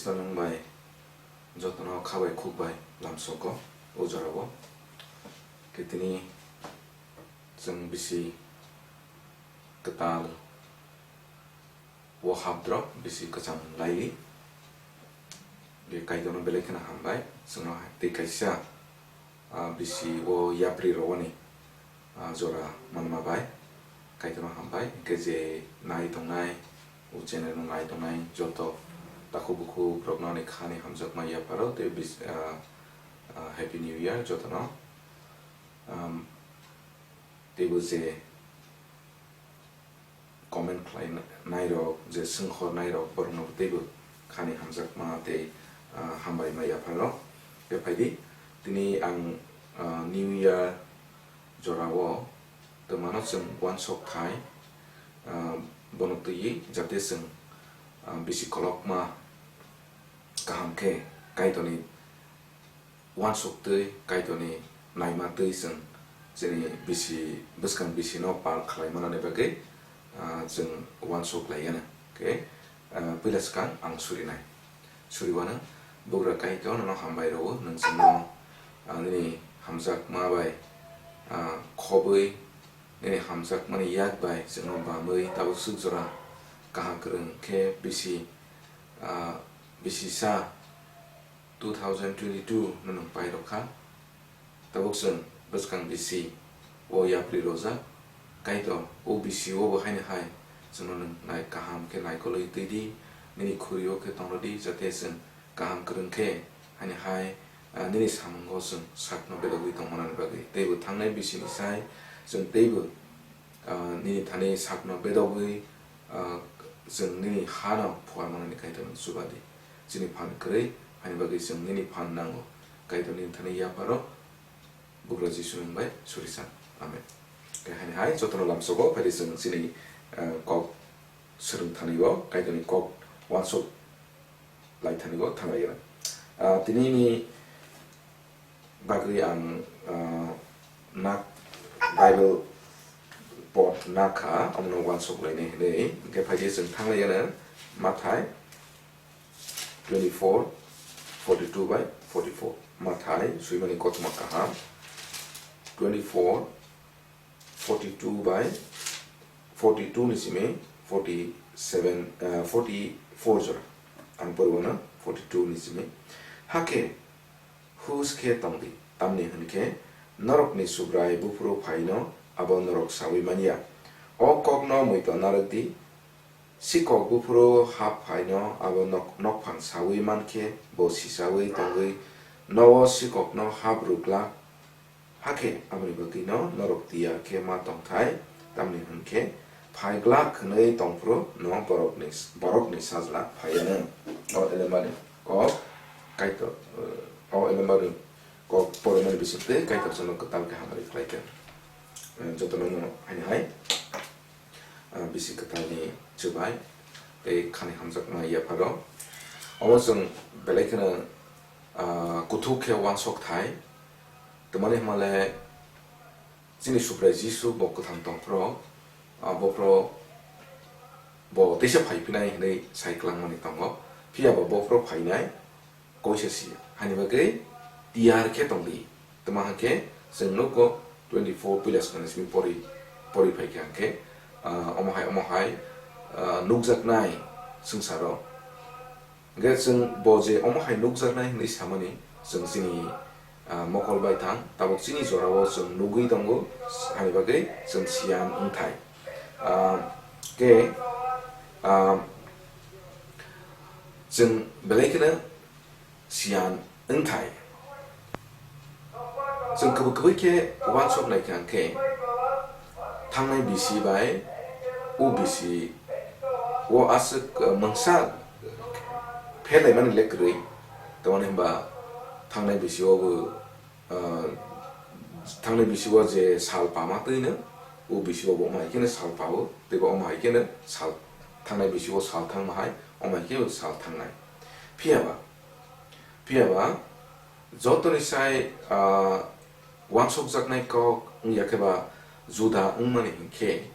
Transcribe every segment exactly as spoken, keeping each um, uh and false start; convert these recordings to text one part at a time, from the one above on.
Nwng bai jotono kha bai khuk bai lamsogo o jorao. Khe tini chwng bisi kwtal o hapdrop bisi kwchang laili. Be Kaitorno belai kheno hambai. Chwngno tei kaisa, ah, bisi o yapri rogoni, ah, jora manma bai Kaitorno hambai. Hwnkhe je nai tongnai, o channel no nai tongnai joto takhuk bukhuk rokno ani khani hamjakma yapharo tei bis-, ah, ah, Happy New Year jotono. Am, teibo je comment khlai nairok, je swnghor nairok, borokno teibo khani hamjakma tei, ah, hambai ma yapharo. Tei phaidi, tini ang, ah, New Year jorao twmano chwng uansuk thai, ah, bono twiwi jate chwng, ah, bisi kolokma kaham khe Kaitorni uansuk twi Kaitorni naima twi chwng chini bisi, bwskang bisino pal khlai manani bagwi, ah, chwng uansuk lai ya na. Khe, ah, puila swkang ang surinai. Suriwano, Bugra Kaitor, nono hambai rwo, nwng chwngno, ah, nini hamjakma bai, ah, khobwi, nini hamjakmani yak bai chwngno bamwi tabuk swk jora kaham kwrwng khe bisi, ah, bisi sa two thousand twenty-two no nwng pairok kha. Tabuk chwng bwskang bisi o yapri rojak. Kaitor, o bisi o bo haino hai chwngno nwng nai kaham khe naikolwi twi di, nini khuri o khe tong rw di, jate chwng kaham kwrwng khe haino hai, ah, nini samungo chwng sakno bedogwi tongmanani bagwi. Teibo thangnai bisini sai chwng teibo ah, nini thani sakno bedogwi, ah, chwng nini hano phuar manani Kaitor nwng chuba di. Chini phan kwrwi, haini bagwi chwng nini phan nango. Kaitor nini thani yapharo, Bugra Jisu nwng bai suri san. Amen. Khe haini hai jotono lamsogo, phaidi chwng chini, ah, kok swrwng thani o, Kaitorni kok uansuk lai thani o thanglai ya. Ah, tini ni bagwi ang, ah, nak Bible pot nakha, omono uansuk lainai hinwi. Hwnkhe phaidi chwng thanglai yano Mathai twenty-four, forty-two by forty-four. Mathai swimani kothoma kaham twenty-four, forty-two by forty-two ni simi forty-seven, ah, forty-four jora. Ang poriwano forty-two ni simi. Hakhe hus khe tongdi, tamni hwnkhe norokni Subrai buphuru phaino abo norok saui man ya. O kokno muitu narwkdi, sikok buphuru hap phaino abo nok-, nokphang saui man khe bo sisaui tongwi nogo sikokno hap rw glak. Hakhe aboni bagwino norok tiyar khe ma tongthai, tamni hwnkhe phai glak hwnwi tongphuru no borokni, borokni sajla phaiyanw. O elemani kok Kaitor, o elemani kok pormani bisingtwi Kaitor jono kwtal khe hamari khlai kha. Jotono no haini hai, ah, bisi kwtalni chubai tei khani hamjakma yapharo. Omo chwng belai kheno, ah, kuthuk khe uansuk thai. Twmani hwnmale chini Subrai Jisu bo kwthang tongphuru, ah, bophuru bo teisa phai phinai hinwi sai kwlangmani tongo. Phiya bo bophuru phainai koisa si ya. Hani bagwi tiyar khe tongdi. Tama hwnkhe chwng nukgo twenty-four puila swkangni simi pori, pori phaikha hwnkhe, ah, omo hai, omo hai, ah, nukjaknai swngcharo. Hwnkhe chwng bo je omo hai nukjaknai hinwi samani chwng chini, ah, mokol bai thang, tabuk chini jorao chwng nugwi tongo, hani bagwi chwng siyan wngthai. Ah, khe, ah, chwng belai kheno siyan wngthai. Chwng kwbwi kwbwi khe uansuk nai kha hwnkhe, thangnai bisi bai o bisi o aswk, uh, mungsa pherlaimani le kwrwi. Tamoni hwnba thangnai bisi o bo, uh, thangnai bisi o je sal pama twino, o bisi o bo omo hai kheno sal pao, teibo omo hai kheno sal, thangnai bisi o sal thangma hai, omo hai khe sal thangnai. Phiya ba, Phiya ba, jotoni sai, ah, uansukjaknai kok wngya khe ba juda wngmani hinkhe,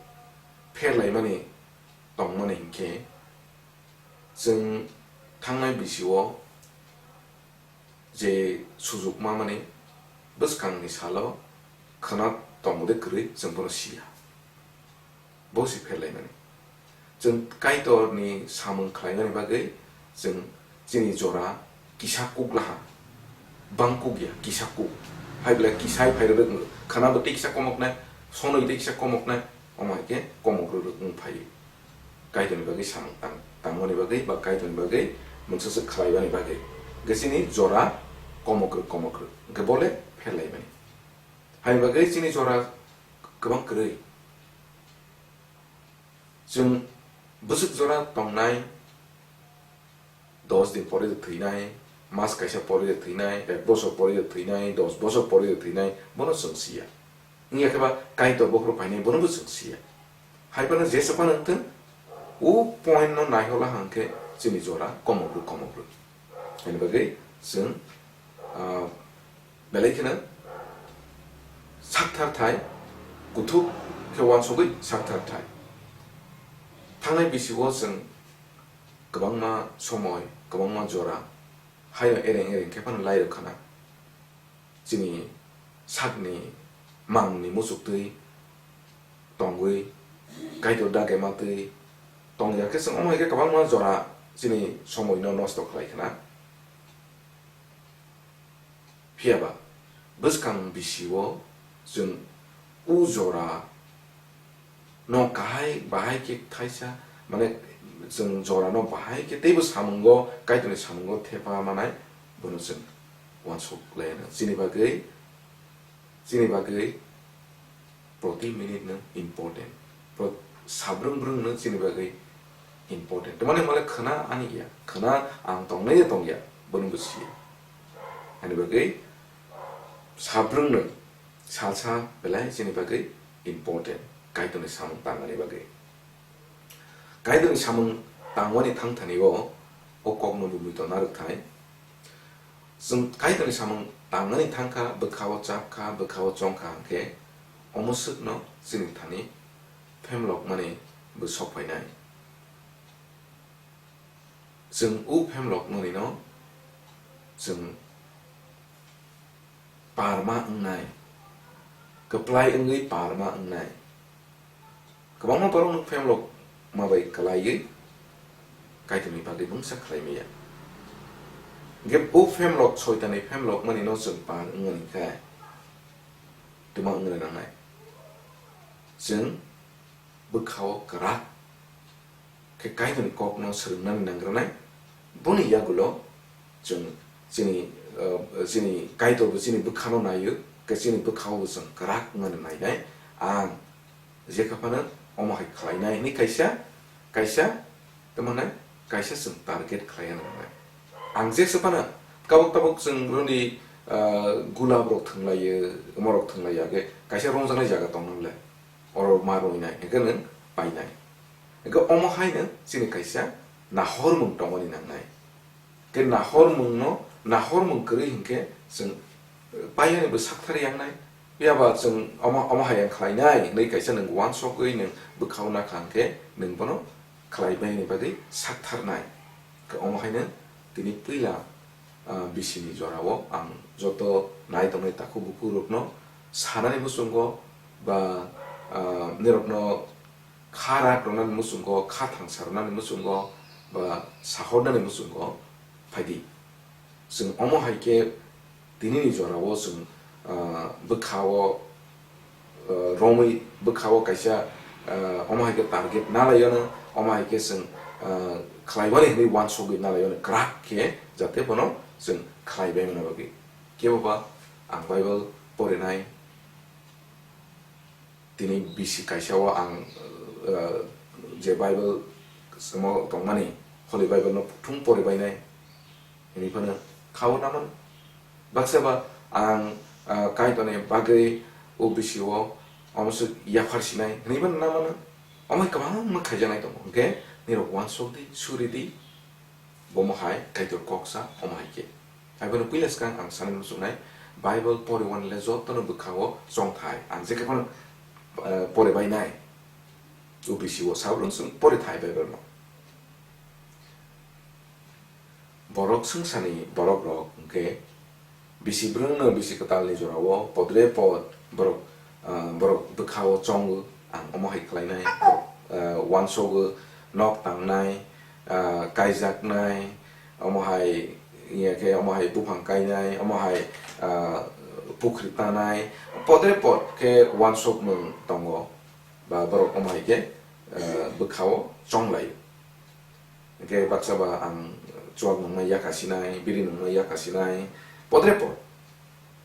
pherlaimani tongmani hinkhe, chwng thangnai bisio je sujuk mamani bwskangni salo khwna tongmode kwrwi chwng bono siya. Bo si pherlaimani. Chwng Kaitorni samung khlaimani bagwi chwng chini jora kisa kuk laha. Bang kuk ya, kisa kuk. Hai belai kisai phai rwrwk wng. Khwna bo tei kisa komoknai, sonoi tei kisa komoknai, omo hai khe komok rwrwk wng phai. Kaitorni bagwi samung tang, tangmani bagwi ba Kaitorni bagwi mungsa swk khlaimani bagwi. Hwnkhe chini jora komok rwk, komok rwk. Hwnkhe bo le pherlaimani. Haini bagwi chini jora kwbang kwrwi. Chwng bwswk jora tongnai, dos din pore de thwinai, mas kaisa pore de thwinai, ek bosor pore de thwinai, dos bosor pore de thwinai, bono chwng siya. Wngya khe ba Kaitor bokhorok phainai, bono bo chwng siya. Hai phano jesa phano wngthwng, o point no naihola hwnkhe chini jora komok rw, komok rw. Haini bagwi chwng, ah, belai kheno sakthar thai, kuthuk khe uansugwi sakthar thai. Thangnai bisio chwng kwbangma somoi, kwbangma jora haino ereng ereng khe phano lai rwkha na. Chini sakni mangni muchuk twi tongwi, Kaitor dage ma twi tongya khe chwng omo hai khe kwbangma jora chini somoi no nosto khlai khna. Phiya ba bwskang bisio chwng o jora no kahai bahai khe thaisa, mane, chwng jora no bahai khe teibo samungo, Kaitorni samungo thepa manai, bono chwng uansuk lai anw. Chini bagwi, chini bagwi proti minute no important. Pro-, sabrung brung no chini bagwi important. Tamani mole khwna ani ya, khwna ang tongnai ya tongya, bono bo siya. Ani bagwi sabrung no salsa belai chini bagwi important, Kaitorni samung tangmani bagwi. Kaitorni samung tangmani thangthani o, o kokno bo muitu narwk thai. Chwng Kaitorni samung tangmani thangkha, bwkha-o chapkha, bwkha-o chongkha hwnkhe, omo swkno chini thani phemlokmani bo sok phainai. Chwng o phemlokmani no chwng parma wngnai, kwplai wngwi parma wngnai. Kwbangma borok no phemlokma bai kwlaiwi Kaitorni bagwi mungsa khlai maya. Hwnkhe o phemlok, Soitanni phemlokmani no chwng par wngmani khe twma wngna nangnai. Chwng bwkha-o kwrak khe Kaitorni kokno swrwngnani nangranai. Boni yagulo chwng chini, uh, chini Kaitor bo chini bwkhano naio, khe chini bwkhao bo chwng kwrak wngmani nainai. Ang jekha phano omo hai khlainai hwnwi kaisa, kaisa, tamo nai, kaisa chwng target khlaiya nangnai. Ang jesa phano tabuk tabuk chwng roni, uh, gulab rok thwnglaio, omo rok thwnglaio, age kaisa rongjaknai jaga tong nang le. Oro ma roinai, hwnkhe nwng painai. Hwnkhe omo haino chini kaisa nahormung tongmani nangnai. Khe nahormungno, nahormung kwrwi hwnkhe chwng, eh, painani bo sakthar yangnai. Phiya ba chwng omo, omo hai ang khlainai hwnwi kaisa nwng uansugwi nwng bwkhao nakha hwnkhe nwng bono khlaibaini bagwi saktharnai. Khe omo haino tini puila, ah, bisini jorao ang joto nai tongnai takhuk bukhuk rokno sanani muchungo ba, ah, nirokno kha rak rwnani muchungo, kha thangsa rwnani muchungo ba sahornani muchungo phaidi. Chwng omo hai khe tinini jorao chwng, ah, bwkhao, ah, romwi bwkhao kaisa, ah, omo hai khe target nalaio no, omo hai khe chwng, ah, khlaiwani hwnwi uansugwi nalaio no kwrak khe jate bono chwng khlaibai mano bagwi. Kebo ba ang Bible porinai, tini bisi kaisa o ang, eh, je Bible samo tongmani, Holy Bible no thung pori bainai, hwnwi phano kha o na mano. Baksa ba ang, eh, Kaitorni bagwi o bisi o omo se yaphar sinai hwnwi phano na mano. Omo hai kwbangma khaijaknai tongo, hwnkhe nirok uansuk di, suri di. Bomo hai Kaitor kok sa, omo hai khe. Hai bono puila swkang ang sanani muchungnai, Bible poriwani le jotono bwkhao chongthai. Ang je khe phano, eh, pore bainai. U B C o sabrung chwng pore thai Bible no. Borok swngcharni borok rok hwnkhe bisi brwngno bisi kwtalni jorao podre pod borok, ah, borok bwkhao chongo, ang omo hai khlainai, ah, uansogo, nok tangnai, ah, kaijaknai, omo hai, iya khe omo hai buphang kainai, omo hai, ah, pukhri tanai, podre pod khe uansukmung tongo, ba borok omo hai khe, ah, bwkhao chonglaio. Hingke baksa ba ang chuak nungma yakha sinai, biri nungma yakha sinai, podre pod.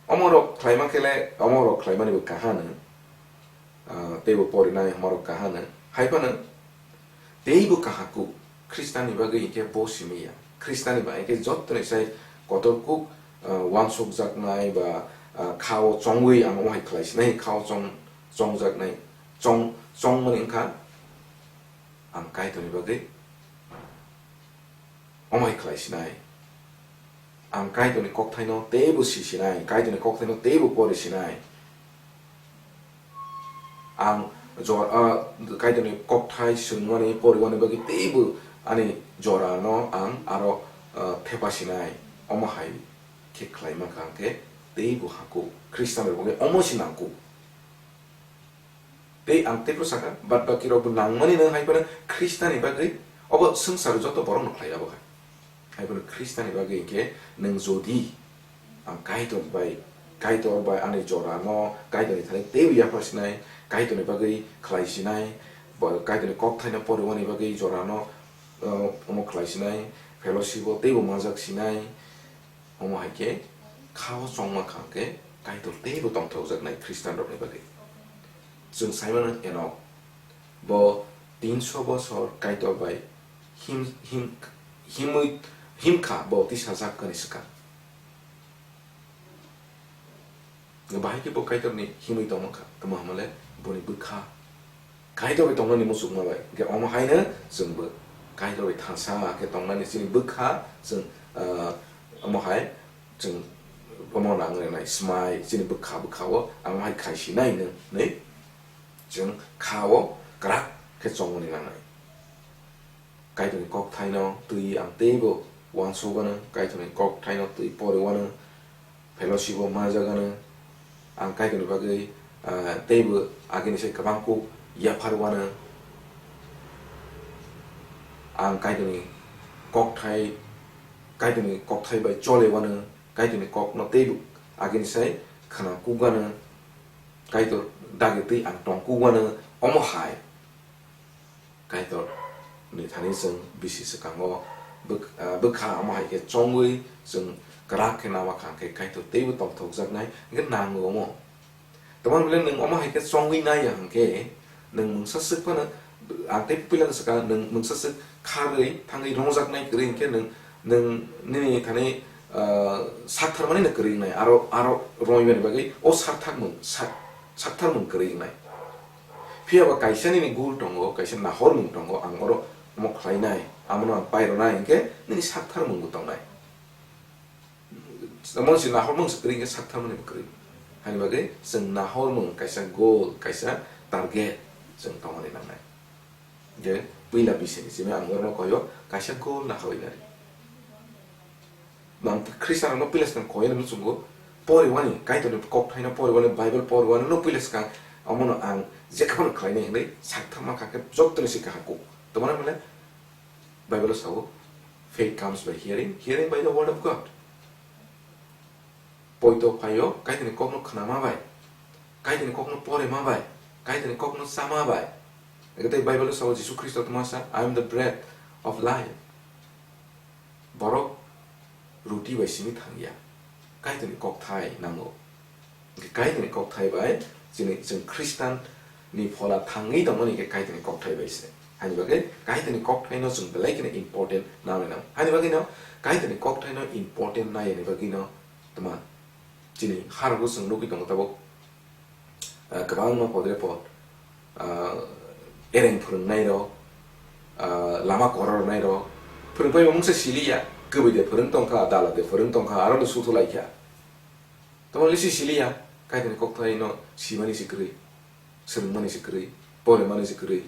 Omorok khlaima khe le, omorok khlaimani bo kahano, ah, teibo porinai omorok kahano. Hai phano teibo kaha kuk, Khristanni bagwi hingke bo simi ya. Khristanni bagwi hingke jottoni sai kotor kuk, ah, uansukjaknai ba, ah, khao chongwi ang omo hai khlai sinai, khao chong, chongjaknai, chong, chongmani wngkha. Ang Kaitorni bagwi omo hai khlai sinai. Ang Kaitorni kokthaino teibo si sinai, Kaitorni kokthaino teibo pori sinai. Ang jor-, ah, Kaitorni kokthai swrwngmani, poriwani bagwi teibo ani jorano ang aro, ah, thepa sinai. Omo hai khe khlai mankha hwnkhe teibo haku. Khristanrok bagwi omo se nangkuk. Tei ang teibo sakha, bad baki rok bo nangmani no hai phano Khristanni bagwi, obo swngcharo joto borok no khlai abo hai. Hai phano Khristanni bagwi hwnkhe nwng jodi ang Kaitor bai, Kaitor bai ani jora no Kaitorni thani teibo yaphar sinai, Kaitorni bagwi khlai sinai, bo Kaitorni kokthaino poriwani bagwi jora no, uh, omo khlai sinai, fellowship o teibo manjak sinai, Omo hai khe khao chongma kha hwnkhe Kaitor teibo tongthokjaknai Khristanrokni bagwi. Chwng sai mano Enok. Bo tinso bosor Kaitor bai him-, him-, himwi, himkha bo tisajak kani swkang. Bahai khe bo Kaitorni himwi tongma kha, tamo hamale boni bwkha Kaitor bai tongnani muchungma bai. Hwnkhe omo haino chwngbo Kaitor bai thansa khe tongnani chini bwkha chwng, ah, omo hai chwng omo nang rinai smai chini bwkha bwkha-o ang omo hai khai sinai hwnwi chwng kha-o kwrak khe chongmani nangnai. Kaitorni kokthaino twi ang teibo uansuk wano, Kaitorni kokthaino twi pori wano, fellowship o manjak wano, ang Kaitorni bagwi, ah, teibo agini sai kwbang kuk yaphar wano. Ang Kaitorni kokthai, Kaitorni kokthai bai chole wano, Kaitorni kokno teibo agini sai khna kuk wano, Kaitor dagi twi ang tong kuk wano, omo hai. Kaitor ni thani chwng bisi swkango bwk-, ah, bwkha omo hai khe chongwi chwng kwrak khe nama kha hwnkhe Kaitor teibo tongthokjaknai hwnkhe nango omo. Tamo bile nwng omo hai khe chongwi nai ya hwnkhe nwng mungsa swk phano, ang tei puila no swkang nwng mungsa swk kharwi thangwi rongjaknai kwrwi hwnkhe nwng, nwng nini thani, ah, saktharmani no kwrwi wngnai aro, aro rongwi mani bagwi o sakthakmung sak-, saktharmung kwrwi wngnai. Phiya ba kaisa nini gul tongo, kaisa nahormung tongo, ang oro omo khlainai, amono ang paironai hwnkhe nini saktharmung bo tongnai. Omo se nahormung se kwrwi hwnkhe saktharmani bo kwrwi. Hani bagwi chwng nahormung kaisa goal, kaisa target chwng tongmani nangnai. Je puila bisini simi ang orono koyo kaisa goal naharwi nari. Nang Khristianrokno puila swkang koyani muchungo poriwani, Kaitorni kokthaino poriwani, Bible poriwani no puila swkang, omono ang jekhaphano khlainai hwnwi saktharma kha khe jottoni se kaham kuk. Tongmani hwnle Bible-o sao, "Faith comes by hearing, hearing by the word of God." Poito phaio Kaitorni kokno khnama bai, Kaitorni kokno porima bai, Kaitorni kokno chama bai. Ego tei Bible-o sao Jisu Khristo tongma sa, "I am the bread of life." Borok ruti bai simi thangya, Kaitorni kokthai nango. Hwnkhe Kaitorni kokthai bai chini, chwng Khristian ni phola thangwi tongmani khe Kaitorni kokthai bai se. Hani bagwi Kaitorni kokthaino chwng belai kheno important nangnai nango. Hani bagwino Kaitorni kokthaino important nai ni bagwino tma chini harbo chwng nugwi tongo tabuk. Ah, kwbangma podre pod, ah, ereng phwrwngnairok, ah, lama kwrwrwnairok, phwrwngpai mungsa siliya, kwbwi de phwrwng tongkha, dala de phwrwng tongkha, aro no suthu laikha. Tamo lisi siliya, Kaitorni kokthaino simani se kwrwi, swrwngmani se kwrwi, porimani se kwrwi.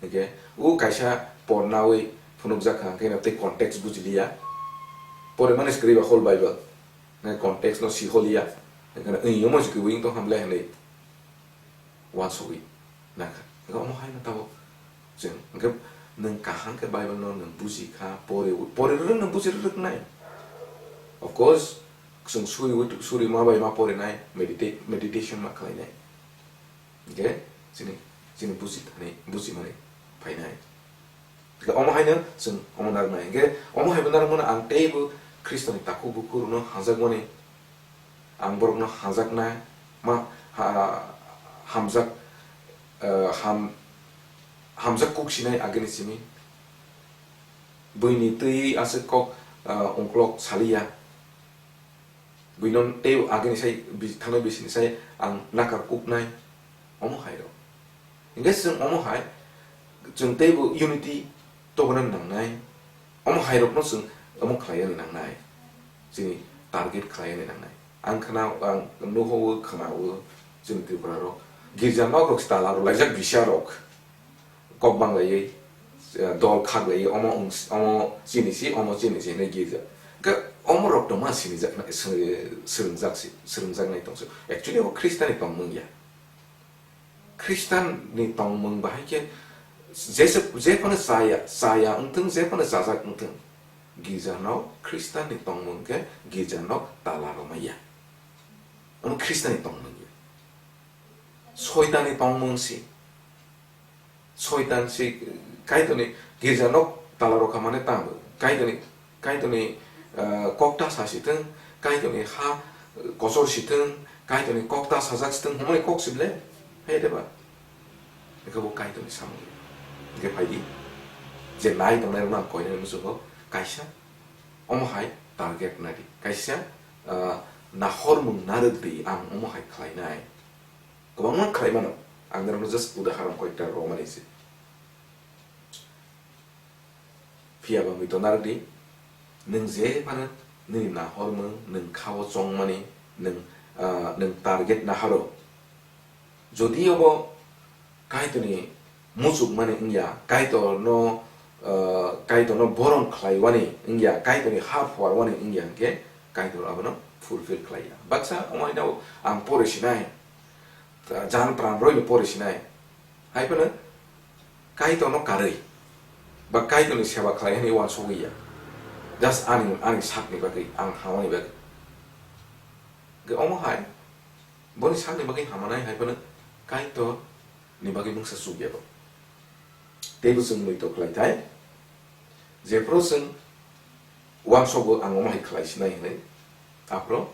Hingke o kaisa por nawi phunukjak kha, hingke tei context bujiliya. Pore mani se kwrwi ba whole Bible. Nang context no si holiya. Nang khe nang wng omo se kwrwi wng tong ham le hinwi. Uansugwi nang kha. Nang khe omo hai no tabuk chwng. Hwnkhe nwng kaham khe Bible no nwng buji kha, pore, pore rwrwk nwng buji rwrwk nai. Of course, chwng suri, suri ma bai ma pore nai, medita-, meditation ma khlai nai. Hwnkhe chini, chini buji thani, buji mani phainai. Hwnkhe omo haino chwng omo narwknai. Hwnkhe omo haibo narwkmano ang teibo Khristoni takhuk bukhukrokno hamjakmani, ang borokno hamjaknai, ma, ha, hamjak, eh, ham, hamjak kuk sinai agini simi. Buini twi aswk kok, eh, ungklok saliya. Buino tei agini sai bi-, thangnai bisini sai ang nakar kuknai, omo hai rok. Hingke chwng omo hai, chwng teibo unity tobona nangnai, omo hai rokno chwng omo khlai yani nangnai, chini target khlai yani nangnai. Ang khna, ang nuho o khna o chini Tripura rok, girja nok rok stala rok laijak bisa rok. Kok banglaiwi, eh, dol khaklaiwi, omo wng-, omo chini si, omo chini si hinwi girja. Khe omo rok tongma sinijak, swrwngjak si, swrwngjaknai tongsi. Actually, o Khristanni tongmung ya. Khristanni tongmung bahai khe jesa, jephano chaya, chaya wngthung, jephano chajak wngthung, girja nok Khristanni tongmung khe girja nok tala romai ya. Omo Khristanni tongmung ya. Soitanni tongmung si. Soitan si Kaitorni girja nok tala rokha mane tamo. Kaitorni, Kaitorni, ah, kokta sa si thung, Kaitorni ha, ah, kochor si thung, Kaitorni kokta sajak si thung, humani kok si ble. Hai de ba? Eka bo Kaitorni samung. Eke phai di. Je nai tongnai rokno ang koinani muchungo kaisa. Omo hai target nai di. Kaisa, ah, nahormung narwk di ang omo hai khlai nai. Kwbangma khlai mano. Ang norokno just udaharon koita romani se. Phiya ba muitu narwk di, nwng je phano nini nahormung, nwng khao chongmani, nwng, ah, nwng target nahoro. Jodi obo Kaitorni muchukmani wngya, Kaitorno, ah, Kaitorno borom khlaiwani wngya, Kaitorni ha phuarwani wngya hwnkhe, Kaitor abono fulfill khlaiya. Baksa omo hai no ang pore sinai, jan pran rwino pore sinai. Hai phano Kaitorno karwi ba Kaitorni seba khlai hwnwi uansugwi ya. Just ani, ani sakni bagwi, ang hamani bagwi. Hwnkhe omo hai, boni sakni bagwi hamanai hai phano Kaitorni bagwi mungsa chukya bo. Teibo chwng muitu khlai thai. Jephru chwng uansukgo ang omo hai khlai sinai hwnwi, aphuru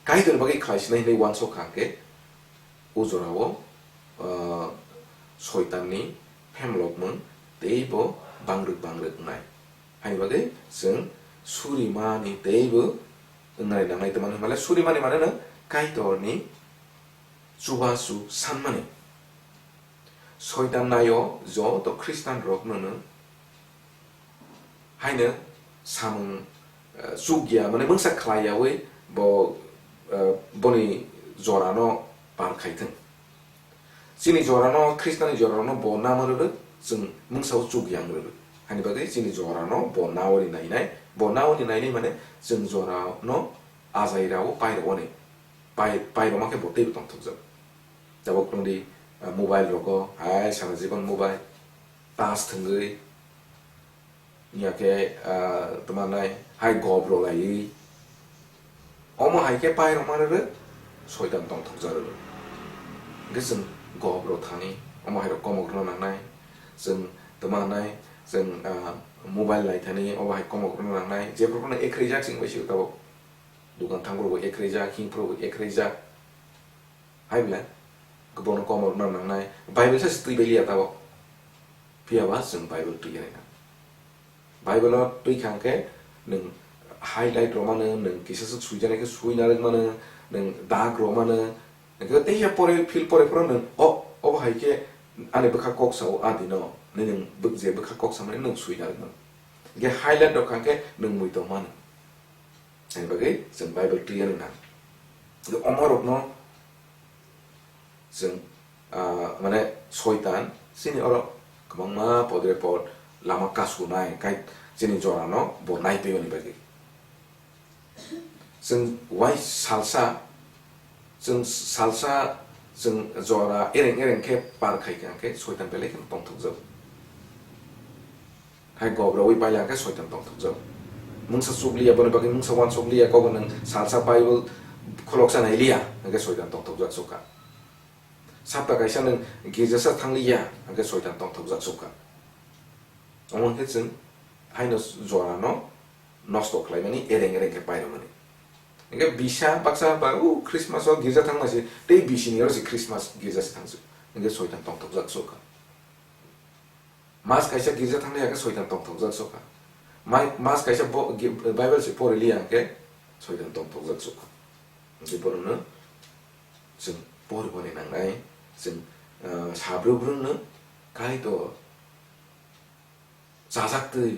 Kaitorni bagwi khlai sinai hwnwi uansuk kha hwnkhe, o jorao, ah, Soitanni phemlokmung teibo bangrwk bangrwk wngnai. Haini bagwi chwng surimani teibo wngnai nangnai twmani hwnmale surimani mane no Kaitorni chubachu sanmani. Soitan naio joto Khristian rokno no haino samung, eh, chukya, mane mungsa khlaiyawi bo, eh, boni jorano par khai thung. Chini jorano, Khristiani jorano bo nama rwrwk, chwng mungsa o chukya wng rwrwk. Hani bagwi chini jorano bo nawi nainai, bo nawi nainai mane chwng jorano ajairao pairogoni, pai-, pairoma khe bo teibo tongthokjak. Tabuk tongdi, ah, mobile rogo, hai sara jibon mobile, tas thwngwi, wngya khe, ah, tma nai, hai gop rw laiwi. Omo hai khe pairok ma rw rw, soitan tongthokjak rw rw. Hwnkhe chwng gop rw thani, omo hai rok komok rwna nangnai. Chwng tma nai, chwng, ah, mobile nai thani, obo hai komok rwna nangnai. Jephru phano ekhrijak chwng bai sio tabuk. Dukan thangphru bo ekhrijak, himphru bo ekhrijak. Hai belai, bono komor no nangnai. Bible se twi bai liya tabuk. Phiya ba chwng Bible twi ya nang. Bible o twi kha hwnkhe nwng highlight rw mano, nwng kisa swk swijak nai khe swi narwk mano, nwng dag rw mano. Hwnkhe tei ya pore, phil pore phuru nwng, o, obo hai khe ani bwkha kok sao a dino, nini nwng bwk-, je bwkha kok samani nwng swi narwk mano. Hwnkhe highlight rw kha hwnkhe nwng mui tong mano. Ani bagwi chwng Bible twi ya nang. Hwnkhe omo rokno chwng, ah, mane soitan chini oro kwbangma podre pod lama kasunai, kai chini jorano bo naipiwani bagwi. Chwng wai salsa, chwng salsa, chwng jora ereng ereng khe par khai kha khe soitan belai kheno tongthokjago. Hai gobraui paila khe soitan tongthokjago. Mungsa chukliya, boni bagwi mungsa wansukliya, kok nwng salsa Bible khuloksa nailiya, hwnkhe soitan tongthokjak sukha. Sapta kaisa nwng girjasa thangliya, hwnkhe soitan tongthokjak sukha. Omo hwnkhe chwng haino jorano nosto khlaimani, ereng ereng khe pairwmani. Hwnkhe bisa baksa ba, "O Christmas o girja thangma se," tei bisini oro se Christmas girja se thangsuk. Hwnkhe soitan tongthokjak sukha. Mas kaisa girja thangliya khe soitan tongthokjak sukha. Mai, mas kaisa bo, gi-, Bible se poriliya hwnkhe soitan tongthokjak sukha. Hwnkhe borokno chwng poriboni nangnai, chwng, ah, sabrwk brwngno Kaitor chajaktwi,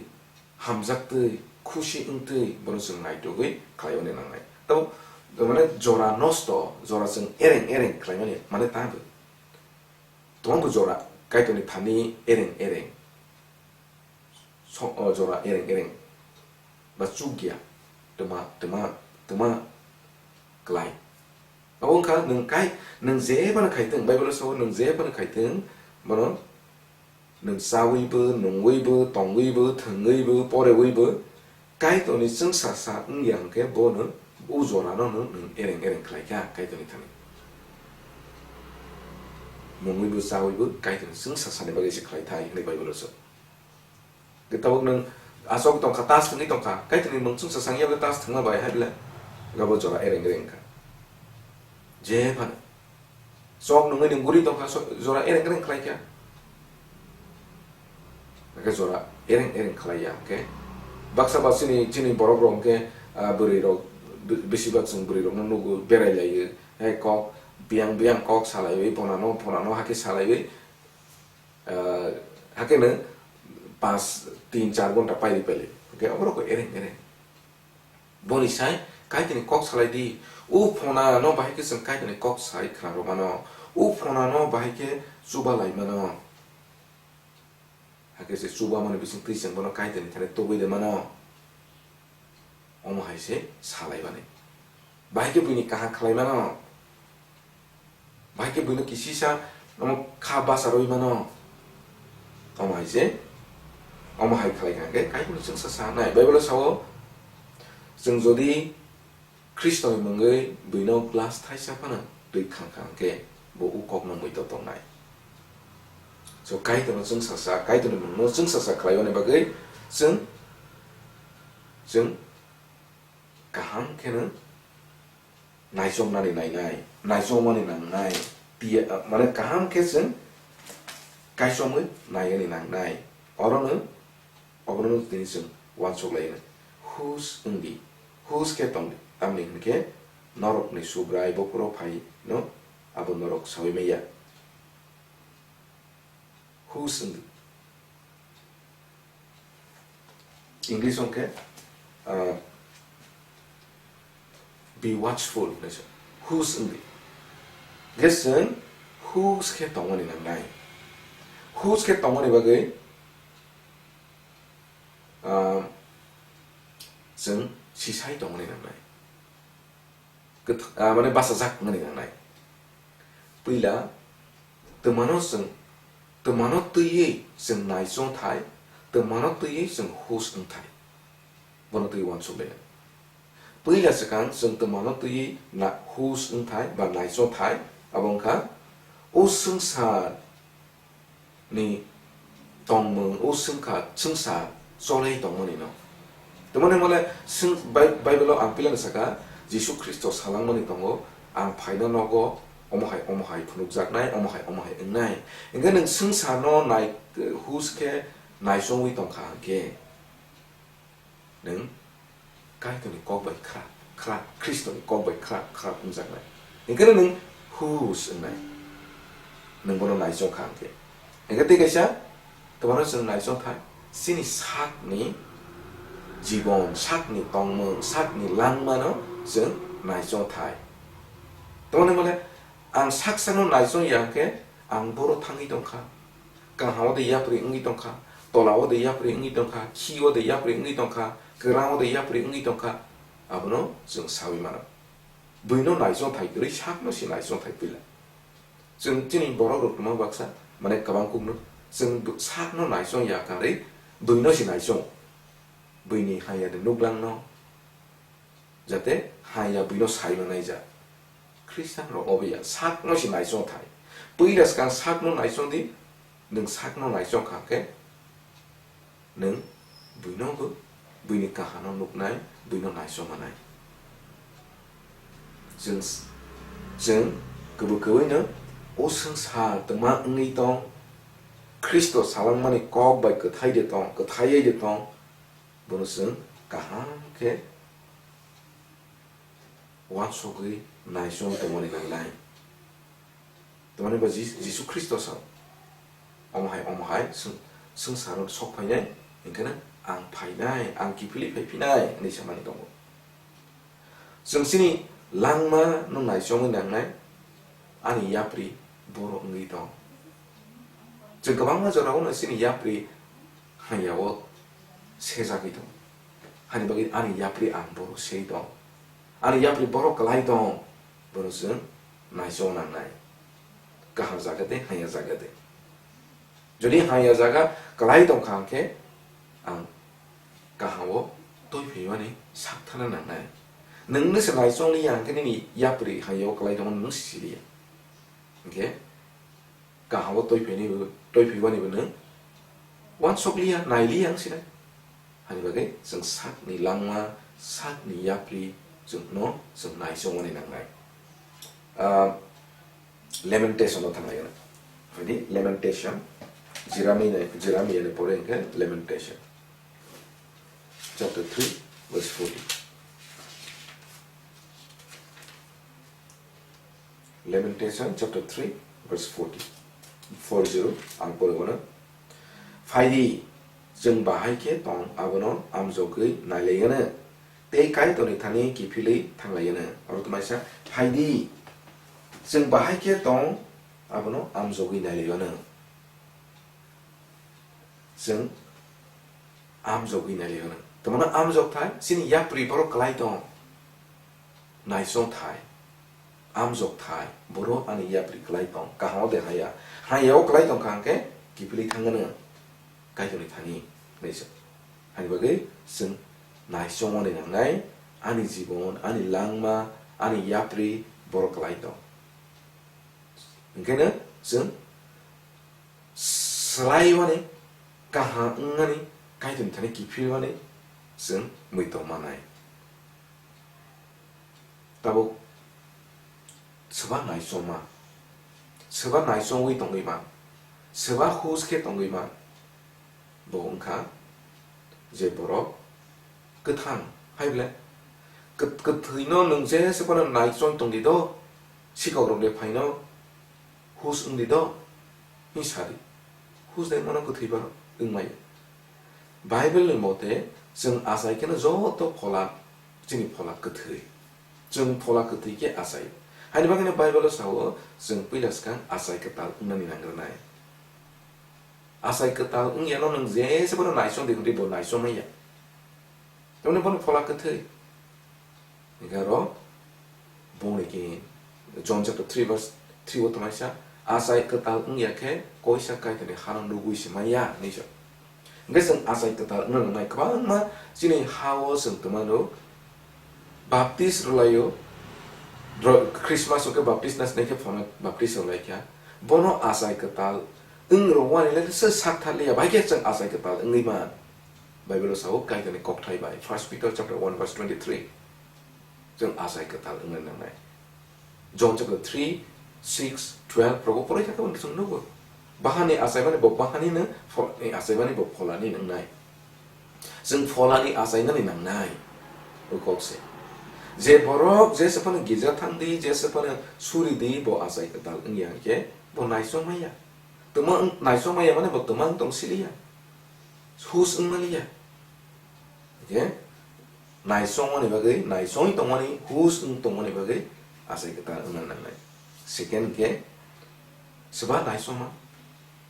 hamjaktwi, khusi wngtwi bono chwng naitugwi khlaiwani nangnai. Tamo, mane jora nosto, jora chwng ereng ereng khlaimani mane tamo. Tamo bo jora Kaitorni thani ereng ereng. So, o jora ereng ereng ba chukya, twma, twma, twma klai. Abo wngkha nwng kai, nwng je phano khaitwng, Bible-o sao nwng je phano khaitwng, bono nwng chawibo, nungwibo, tongwibo, thwngwibo, porewibo, Kaitorni chwngsasa wngya hwnkhe bono o jorano nwng, nwng ereng ereng khlaikha Kaitorni thani. Nungwibo, chawibo, Kaitorni chwngsasani bagwi se khlaithai hwnwi Bible-o sao. Tabuk nwng aswk tongkha, tas thwngwi tongkha, Kaitorni mung chwngsa sangya bwle tas thwngma bai hai bwle, abo jora ereng ereng wngkha. Je phano chok nungwi nwng guri tongkha, so-, jora ereng ereng khlaikha. Hwnkhe jora ereng ereng khlaiya hwnkhe baksa ba chini, chini borok rok hwnkhe, ah, bwrwi rok bi-, bisi bak chwng bwrwi rokno nugo, berai laiwi, hai kok biyang biyang kok salaiwi, phonano, phonano hakhe salaiwi, ah, hakhe nwng pas, tin char ghonta pairi pele. Hwnkhe oborok ereng ereng. Boni sai Kaitorni kok salai di. O phonano bahai khe chwng Kaitorni kok sai khna rw mano. O phonano bahai khe chuba lai mano. Hakhe se chuba mani bising twi chwng bono Kaitorni thani tubui de mano. Omo hai se salai mani. Bahai khe buini kaham khlai mano. Bahai khe buino kisisa omo kha basa rwi mano. Omo hai se, omo hai khlai kha hwnkhe Kaitorni chwngsa sa nai. Bible-o sao, chwng jodi Khristoni mungwi buino glass thaisa phano twi khang kha hwnkhe bo o kokno muitok tongnai. So Kaitorno chwngsa sa, Kaitorni mungno chwngsa sa khlaimani bagwi chwng, chwng kaham kheno naichomnani nainai, naichomani nangnai, tiya, mane kaham khe chwng kaichomwi naiyani nangnai. Orono, obono tini chwng uansuk laino. Hus wng di, hus khe tong di, tamni hwn khe norokni Subrai bokhoro phaino abo norok saui manya. Hus wng di. English hwnkhe, ah, be watchful hinwi se. Hus wng di. Hwnkhe chwng hus khe tongmani nangnai. Hus khe tongmani bagwi, ah, chwng sisai tongmani nangnai. Kwth-, ah, mane bachajak wngmani nangnai. Puila twmano chwng, twmano twiwi chwng naichong thai, twmano twiwi chwng hus wng thai. Bono twiwi uansuk lainai. Puila swkang chwng twmano twiwi na-, hus wng thai ba naichong thai, abo wngkha o swngchar ni tongmung o swngkha, swngsa cholai tongmani no. Tamoni hwnmale swng-, Bai-, Bible-o ang pilano saka, Jisu Khristo salangmani tongo, "Ang phaina nogo, omo hai, omo hai phunukjaknai, omo hai, omo hai wngnai." Hwnkhe nwng swngsa no nai, hus khe naichongwi tongkha hwnkhe, nwng Kaitorni kok bai khra, khra, Khristoni kok bai khra, khra wngjaknai. Hwnkhe nwng hus wngnai. Nwng bono naichong kha hwnkhe. Hwnkhe tei kaisa, twmano chwng naichong thai, chini sakni jibon, sakni tongmung, sakni langmano chwng naichong thai. Tamoni hwnmale, ang saksano naichong ya hwnkhe, ang boro thangwi tongkha. Kaham o de yapri wngwi tongkha, tola o de yapri wngwi tongkha, khi o de yapri wngwi tongkha, kwrang o de yapri wngwi tongkha. Abono chwng sawi mano. Buino naisong thai kwrwi sakno se naisong thai pila. Chwng chini borok rok tongma baksa, mane kwbang kukno, chwng bo-, sakno naisong ya karwi buino se naisong. Buini hamya de nuklangno, jate hamya buino sai manai ja. Khristan rok obo ya, sakno se naisong thai. Puila swkang sakno naisong di, nwng sakno naisong kha khe, nwng buino bo, buini kahano nuknai, buino naisong manai. Chwng, chwng kwbwi kwbwino o swngchar twma wngwi tong, Khristo salangmani kok bai kwthai de tong, kwthaiwi de tong, bono chwng kaham khe uansugwi naisong tongmani nangnai. Tamani ba Jis-, Jisu Khristo sa, "Omo hai, omo hai, swng-, swngcharo sok phainai, hinkhe no ang phainai, ang kiphilwi phaiphinai," hinwi samani tongo. Chwng chini langma no naisongwi nangnai, ani yapri borok wngwi tong. Chwng kwbangma jorao no chini yapri hamya o sejagwi tong. Hani bagwi ani yapri ang borok sei tong. Ani yapri borok kwlai tong. Bono chwng naisong nangnai. Kaham jaga de, hamya jaga de. Jodi hamya jaga kwlai tong kha hwnkhe ang kaham o twi phaimani sakthana nangnai. Nwng no se naisong liya hwnkhe nini yapri hamya o kwlai tongmani nwng siliya. Hwnkhe kaham o twi phaini bo, twi phaiwani bo nwng uansuk liya, nai liya wng sinai. Hani bagwi chwng sakni langma, sakni yapri chwngno chwng naisongmani nangnai. Ah, Lamentation o thanglai gana. Phaidi Lamentation, Jeremiah, Jeremiah ni pore hwnkhe Lamentation. Chapter three, verse fourteen. Lamentation chapter three, verse forty, four zero, ang porwi mano. Phaidi, chwng bahai khe tong abono amjogwi nailaiyano, tei Kaitorni thani kiphilwi thanglaiyano. Oro tongmani sa, phaidi, chwng bahai khe tong abono amjogwi nailaiyano. Chwng amjogwi nailaiyano. Tamano amjokthai, chini yapri borok kwlai tong. Naisongthai, amjokthai, borok ani yapri kwlai tong, kaham o de haya. Haya o kwlai tong kha hwnkhe kiphilwi thangano, Kaitorni thani, hinwi sa. Hani bagwi chwng naisongmani nangnai, ani jibon, ani langma, ani yapri borok kwlai tong. Hwnkhe no chwng swlaiwani, kaham wngnani, Kaitorni thani kiphilwani chwng muitok manai. Tabuk swba naisongma, swba naisongwi tongwi man, swba hus khe tongwi man, bo wngkha je borok kwthang, hai ble kwt-, kwthwino nwng jesa phano naisong tongdi do, sikokrok de phaino hus wngdi do, hwnwi sadi. Hus de mano kwthwi ba wngmai. Bible ni mote chwng achai kheno joto phola, chini phola kwthwi. Chwng phola kwthwi khe achai. Haini bagwino Bible o sao, chwng puila swkang achai kwtal wngnani nangrwnai. Achai kwtal wngyano nwng jesa phano naisong di hwnwi bo naisong manya. Tamni bono phola kwthwi. Hingke aro bongni ki John chapter three verse three o tongmani sa, "Achai kwtal wngya khe koisa Kaitorni hano nugwi se manya," hinwi sa. Hingke chwng achai kwtal wngna nangnai kwbangma chini ha-o chwng tongmano. Baptist rwlaio, dro-, Christmas o khe baptist na sinai khe phano baptist rwlai kha. Bono achai kwtal wng rwani le se sak thar liya, bai khe chwng achai kwtal wngwi man. Bible o sao Kaitorni kokthai bai, First Peter chapter one verse twenty-three. Chwng achai kwtal wngna nangnai. John chapter three, six, twelve rogo poroi kha khe chwng nugo. Bahani achaimani bo bahanino, pholani achaimani bo pholani nangnai. Chwng pholani achainani nangnai. O kok se. Je borok jesa phano girja thangdi, jesa phano suridi, bo achai kwtal wngya hwnkhe bo naisong maya. Twma wng-, naisong maya mane bo twma wng tong siliya. Hus wng maliya. Hingke naisongmani bagwi, naisongwi tongmani, hus wng tongmani bagwi achai kwtal wngna nangnai. Second hingke, swba naisongma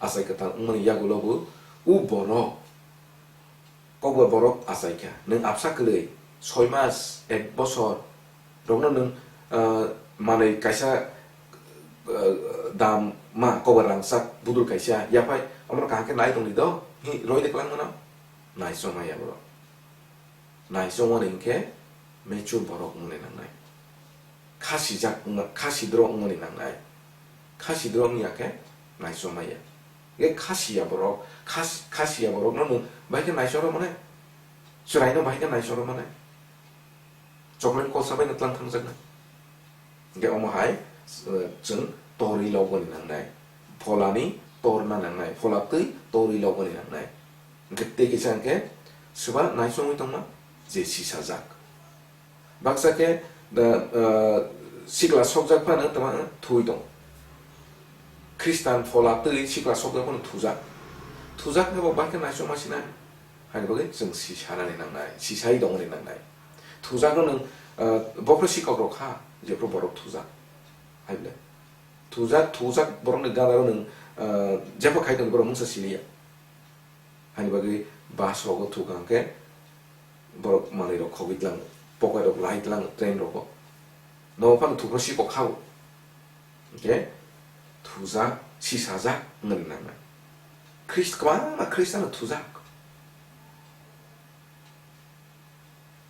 achai kwtal wngmani yagulo bo, o borok, kokba borok achai kha, nwng absa kwlwi, soi mas, ek bosor rokno nwng, ah, manwi kaisa, ah, dam ma kobo rangchak budul kaisa yaphai omono kaham khe nai tongdi do, hi roi de kwlangmano? Naichomaya borok. Naichomani hinkhe mature borok wngmani nangnai. Khasijak wngma, khasidro wngmani nangnai. Khasidro wngya khe naichomaya. Ge khasiya borok, khas-, khasiya borokno nwng bahai khe naichoro mane? Chwraino bahai khe naichoro mane? Chocolate kosa bai no tlang thangjaknai. Hingke omo hai, eh, chwng torwi loboni nangnai. Pholani torna nangnai. Phola twi torwi loboni nangnai. Hingke tei kisa hingke swba naichomwi tongma je sisajak. Baksa khe da, eh, sikla sokjak phano tama thwi tong. Khristan phola twi sikla sokjak phano thujak. Thujak hingke bo bahai khe naichoma sinai. Haini bagwi chwng sisa nani nangnai, sisai tongmani nangnai. Thujak no nwng, ah, bophro sikok rok kha, jephru borok thujak. Hai bwle. Thujak, thujak borokni gana rok nwng, ah, jephru khai tongni borok mungsa siliya. Haini bagwi bus rogo thukha hwnkhe borok manwi rok khogwi tlango, pocket rok lai tlango, train rogo. Nogo phano thukro sikok kha bo. Hingke thujak, sisajak wngmani nangnai. Khrist-, kwbangma Khristiano thujak.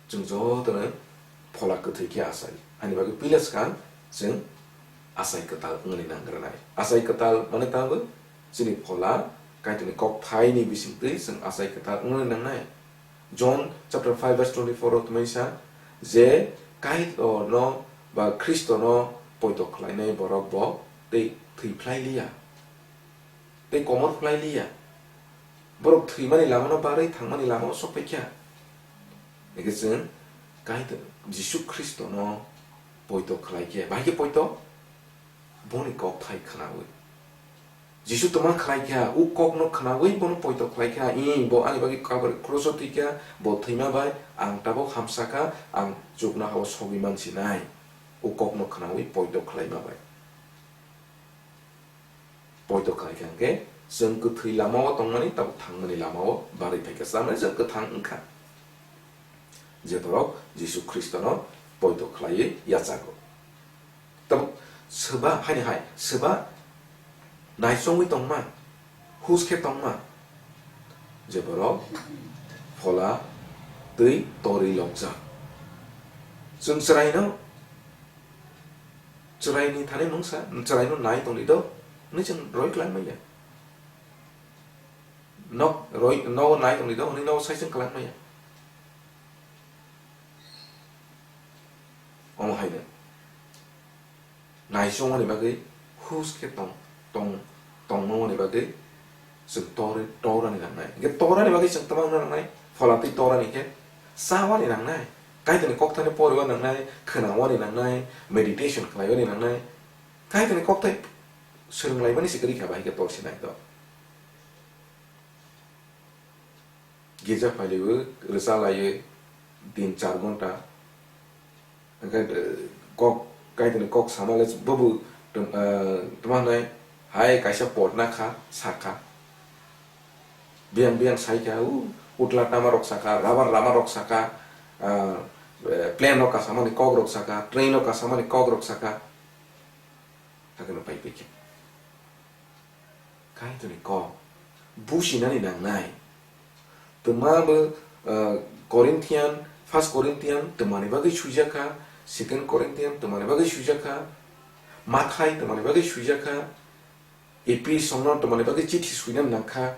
Chwng jotono phola kwthwi khe achai. Hani bagwi puila swkang chwng achai kwtal wngmani nangkranai. Achai kwtal mane tamo chini phola Kaitorni kokthaini bisingtwi chwng achai kwtal wngmani nangnai. John chapter five verse twenty-four o tongmani sa, je Kaitorno ba Khristono poito khlainai borok bo tei thwi phlai liya, tei komor phlai liya. Borok thwimani lamano barwi thangmani lamao sok paikha. Hingke chwng Kaitor Jisu Khristono poito khlai khe, bahai khe poito? Boni kokthai khnaui. Jisu tongma khlai kha, o kokno khnaui bono poito khlai kha, "Ih, bo ani bagwi Kalvari kroso thwi kha, bo thwima bai ang tabuk hamsa kha, ang chuknohao sogwi man sinai." O kokno khnaui poito khlaima bai. Poito khlai kha hwnkhe, chwng kwthwi lamao tongmani, tabuk thangmani lamao barwi phai kha, tamni chwng kwthang wng kha. Je borok Jisu Khristono poito khlaiwi yachago. Tabuk swba haini hai, swba naichomwi tongma, hus khe tongma, je borok phola twi torwi lokjak. Chwng chwraino, chwraini thani mungsa, chwraino nai tongdi do, hwnwi chwng roi klai manya. Nok roi, nogo nai tongdi do, hwnwi nogo sai chwng klai manya. Omo haino. Naichomani bagwi hus khe tong, tong, tongmani bagwi chwng tor-, torani nangnai. Hingkhe torani bagwi chwng tamo wngna nangnai, phola twi torani khe chawani nangnai, Kaitorni kokthani poriwani nangnai, khwnawani nangnai, meditation khlaiwani nangnai, Kaitorni kokthai swrwnglaimani se kwrwi kha bahai khe tor sinai to. Girja phailaiwi, rwchalaiwi, tin char ghonta. Hwnkhe, eh, kok, Kaitorni kok sama le bobo tong-, eh, tongma hwnwi hai kaisa potna kha, sakha. Biyang biyang saikha, u utla tama rok sakha, rubber lama rok sakha, ah, eh, plane rok kasamani kok rok sakha, train rok kasamani kok rok sakha. Hakheno pai paikha. Kaitorni kok businani nangnai. Twma bo, ah, Corinthian, First Corinthian twmani bagwi swijak kha, Second Corinthian twmani bagwi swijak kha, Mathai twmani bagwi swijak kha, Ephesongno twmani bagwi chithi swina nangkha,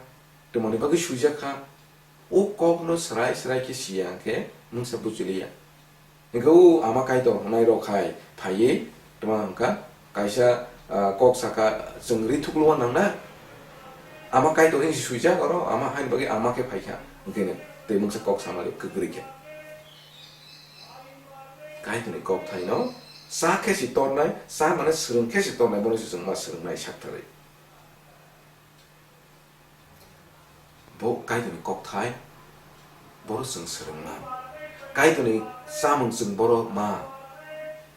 twmani bagwi swijak kha. O kokno srai srai khe siya hwnkhe mungsa buchiliya. Hingke o ama Kaitor hwnai rok hai phaiwi tongma hwnkha kaisa, ah, kok saka chwng ri thukluwa nangna. Ama Kaitor hinwi swijak oro, ama haini bagwi ama khe phaikha. Hwnkhe tei mungsa kok samani kwrwi khe. Kaitorni kok thaino sa khe si tornai, sa mane swrwng khe si tornai, bono se chwng ma swrwngnai saktharwi. Bo Kaitorni kokthai, boro chwng swrwngna. Kaitorni chamung chwng boro ma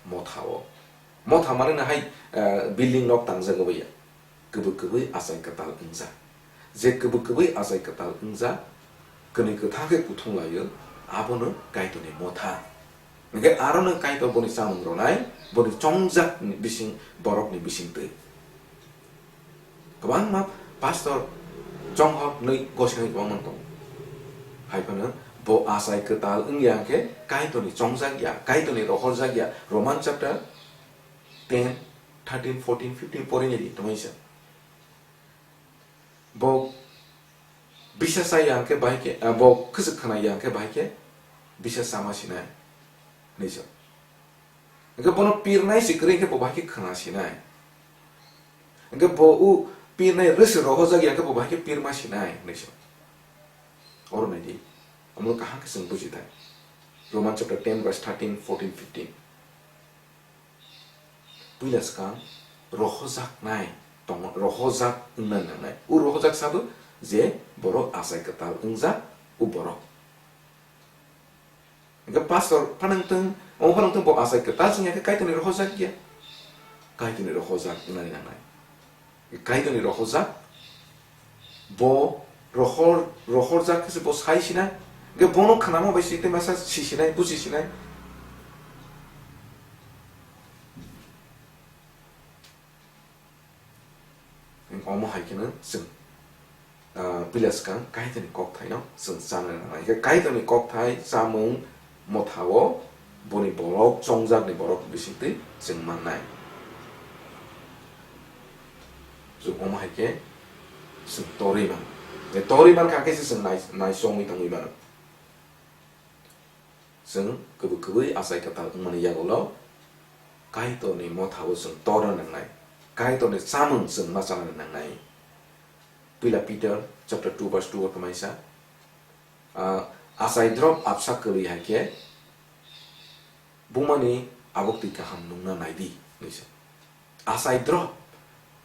motha-o. Motha mane na hai, eh, building nok tangjak bai ya. Kwbwi kwbwi achai kwtal wngjak. Je kwbwi kwbwi achai kwtal wngjak, kwnwi kwthang khe kuthung lai-o, Abono Kaitorni motha. Hingke arono Kaitor boni chamung ronai, boni chongjak ni bising, borok ni bising twi. Kwbangma pastor chonghor nwi gosinai kwbangma tongo. Hai phano bo achai kwtal wngya hwnkhe Kaitorni chongjak ya, Kaitorni rohorjak ya. Roman chapter ten, thirteen, fourteen, fifteen porinai di tongwi sa. Bo bisa cha ya hwnkhe bahai khe, ah, bo kwchwk khna ya hwnkhe bahai khe bisa chama sinai hinwi sa. Hwnkhe bono pirnai se kwrwi hwnkhe bo bahai khe khna sinai. Hwnkhe bo u pirnai rwswk rohorjak ya hwnkhe bo bahai khe pirma sinai hinwi sa. Oro nai di, omo kaham khe chwng buji thai. Roman chapter ten verse thirteen, fourteen, fifteen. Puila swkang rohojaknai tong-, rohojak wngna nangnai. U rohojak sabo je borok achai kwtal wngjak u borok. Hingke pastor phanangtwng, omo phanangtwng bo achai kwtal wngya khe Kaitorni rohojak ya. Kaitorni rohojak wngnani nangnai. Kaitorni rohorjak, bo rohor, rohorjak khe se bo sai sinai, hingke bono khnama bai se tei masa si sinai, buji sinai. Omo hai kheno chwng, ah, puila swkang Kaitorni kokthaino chwng chana nangnai. Hingke Kaitorni kokthai chamung mothao boni borok chongjakni borok bisingtwi chwng mannai. Chwng omo hai khe chwng torwi mano. Tei torwi mankha khe se chwng nai-, naisomwi tongwi mano. Chwng kwbwi kwbwi achai kwtal wngmani yagulo Kaitorni mothao chwng torna nangnai. Kaitorni chamung chwng ma chana nangnai. Puila Peter chapter two verse two o tongmani sa, ah, achai drop absa kwrwi hai khe bumani abuk twi kaham nungna nai di, hinwi sa. Achai drop.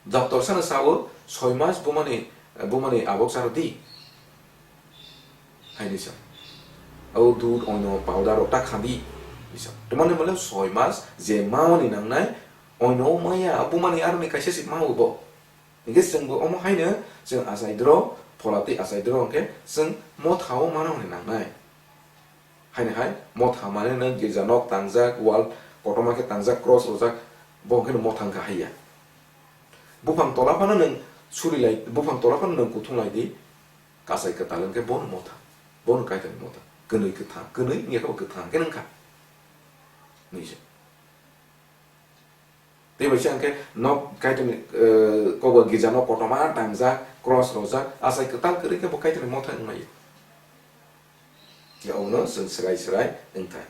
Doctor sano sao, soi mas bumani, bumani abuk charo di, hinwi sa. O dud, oino powder rok ta kha di, hinwi sa. Tamani mole soi mas je mawani nangnai, oino maya, bumani aroni kaisa se mawo bo. Hingke chwngbo omo haino chwng achai dro, phola twi achai dro hingke chwng mothao mano hwnwi nangnai. Haino hai motha mane nang girja nok tangjak, wall kotorma khe tangjak, cross rojak, bo hwnkhe no motha wngkha haiya. Buphang tola phano nwng suri lai, buphang tola phano nwng kuthung lai di, kachai kwtal wngkhe bono motha, bono Kaitorni motha, kwnwi kwthang, kwnwi wngya khe bo kwthang khe wngkha. Nwi se. Tei bai se hwnkhe nok Kaitorni, eh, kokbo girja nok kotorma tangjak, cross rojak, achai kwtal kwrwi khe bo Kaitorni motha wngmaya. Khe obono chwng swrai swrai wngthai.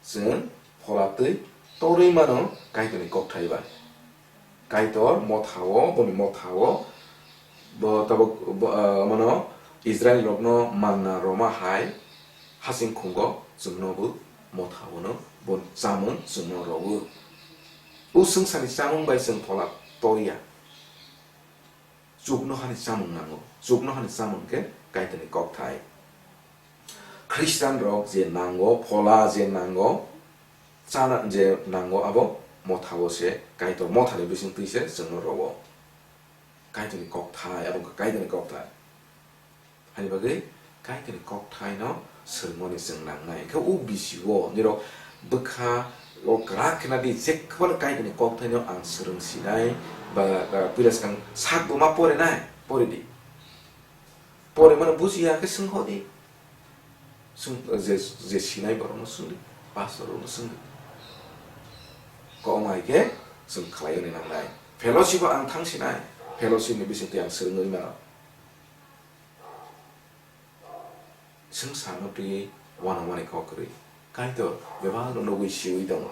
Chwng phola twi torwi mano Kaitorni kokthai bai. Kaitor mothao, boni mothao, bo tabuk, bo, ah, mano Israil rokno manna roma hai, hasing khungo chwngno bo mothao no bo chamung chwngno rogo. O swngcharni chamung bai chwng phola torya. Chuknohani chamung nango. Chuknohani chamung khe Kaitorni kokthai. Khristan rok je nango, phola je nango, chana je nango, abo mothao se, Kaitor mothani bising twi se chwngno rogo. Kaitorni kokthai, abo wngkha Kaitorni kokthai. Hani bagwi Kaitorni kokthaino swrwngmani chwng nangnai. Hwnkhe o bisio nirok bwkha o kwrak khna di, jephano Kaitorni kokthaino ang swrwng sinai ba, ba puila swkang sakbo ma porinai, pori di. Porimano bujiya khe swngho di. Swng, je, je sinai borokno swng di, pastor rokno swng di. Kok hai khe chwng khlaiwi nangnai. Fellowship o ang thang sinai, fellowship ni bisingtwi ang swrwngwi mano. Swngcharno twiwi uanamani kok kwrwi Kaitor bebakno nugwi siui tongo.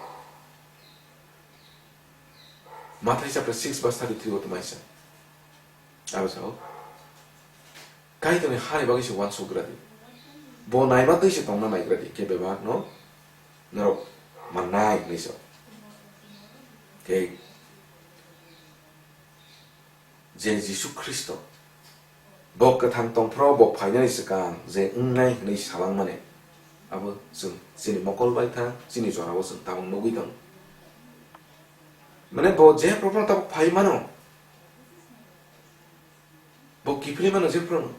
Mathai chapter six verse thirty-three o tongmai sa. Aro sao, Kaitorni hani bagwi se uansuk gra di. Bo naima twi se tongna nai gra di, khe bebakno norok mannai hinwi sao. Khe je Jisu Khristo, bo kwthang tongphuru bo phainani swkang je wngnai hwnwi salangmani, abo chwng chini mokol bai thang, chini jorao chwng tabuk nugwi tongo. Mane bo je problem tabuk phai mano, bo kiphilwi mano je problem,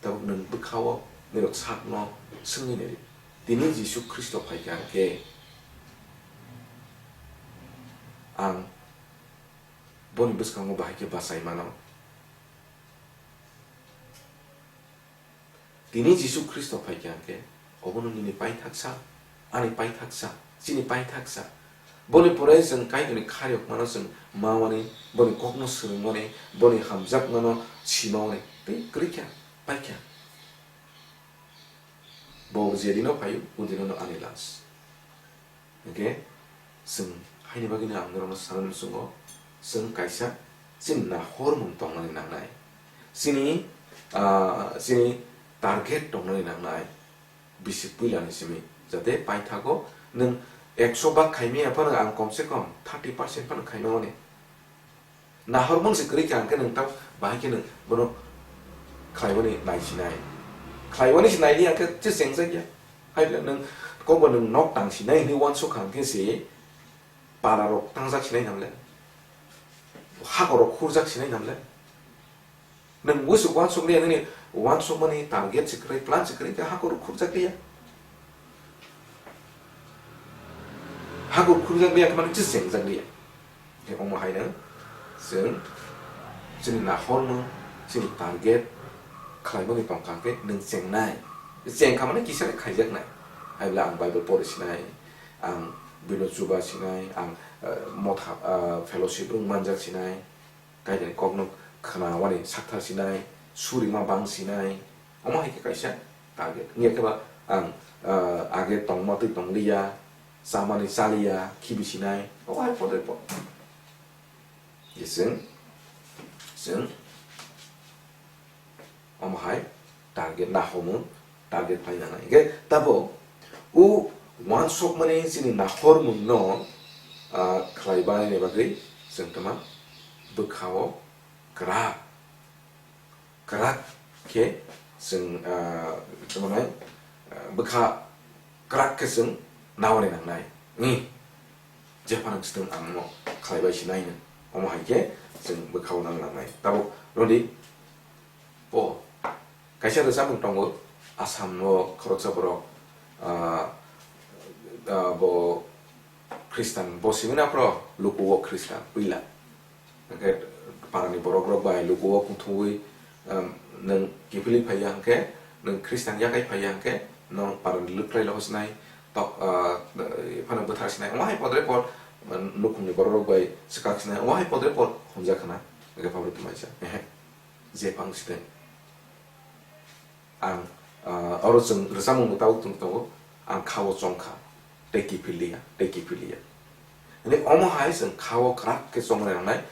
tabuk nwng bwkhao Nirok sakno swngwi naidi. Tini Jisu Khristo phaikha hwnkhe ang boni bwskango bahai khe bachai mano. Tini Jisu Khristo phaikha hwnkhe obono nini paithaksa, ani paithaksa, chini paithaksa. Boni pore chwng Kaitorni khairokmano chwng mawani, boni kokno swrwngmani, boni hamjakmano simawani tei kwrwikha, paikha. Bo je dino phaio, o dinono ani last. Hwnkhe chwng haini bagwino ang norokno sanani muchungo, chwng kaisa chini nahormung tongnani nangnai, chini, ah, chini target tongnani nangnai, bisi puilani simi, jate paithago nwng ekso bak khaimaya phano ang komse kom thirty percent phano khaimani. Nahormung se kwrwi kha hwnkhe nwng tamo bahai khe nwng bono khlaiwani naisinai. Khlaiwani se naidi hwnkhe se chengjak ya. Hai nwng kokbo nwng nok tang sinai hinwi uansuk kha hwnkhe se para rok tangjak sinai namle. Hakor rok khurjak sinai namle. Nwng buisuk uansuk liya, nini uansukmani target se kwrwi, plan se kwrwi khe hakor rok khurjak liya. Hakor khurjak liya khe mani se chengjak liya. Khe omo haino chwng chini nahormung, chini target khlaimani tongkha khe nwng chengnai. Chengkha mani kisa khe khaijaknai. Hai bwle ang Bible pori sinai, ang bino chuba sinai, ang, eh, motha, eh, fellowship rung manjak sinai, Kaitorni kokno khwnawani sakthar sinai, surima bang sinai, omo hai khe kaisa target. Wngya khe ba ang, ah, age tongma twi tong liya, chamani cha liya, khibi sinai, omo hai podre pod. Chwng, chwng, omo hai target nahormung, target phai nangnai. Hingkhe tabuk o uansukmani chini nahormungno, ah, khlai banaini bagwi chwng tama bwkhao kwrak, kwrak khe chwng, ah, tamo nai, ah, bwkha kwrak khe chwng nawi nangnai. Ni, jephano chwng ang no khlai bai sinai nw. Omo hai khe chwng bwkhao nang nangnai. Tabuk rodi, Paul. Kaisa rwchapmung tongo, Assam o khoroksa borok, ah, ah, bo Khristan, bo simi na phro luku o Khristan, puila. Hwnkhe parani borok rok bai luku o kuthumwi, um, nwng kiphilwi phaiya hwnkhe, nwng Khristan yakai phaiya hwnkhe, no parani lwklai loho sinai, tok, ah, phano bwthar sinai, omo hai podre pod, um, nukhungni borok rok bai swkak sinai, omo hai podre pod hwnjak khna, hwnkhe phabro tongmani sa. Ehe. Jephang siteng. Ang, ah, oro chwng rwchapmung bo tabuk tong tongo, ang kha-o chong kha, tei kiphil liya, tei kiphil liya. Hwnwi omo hai chwng kha-o kwrak khe chongna nangnai,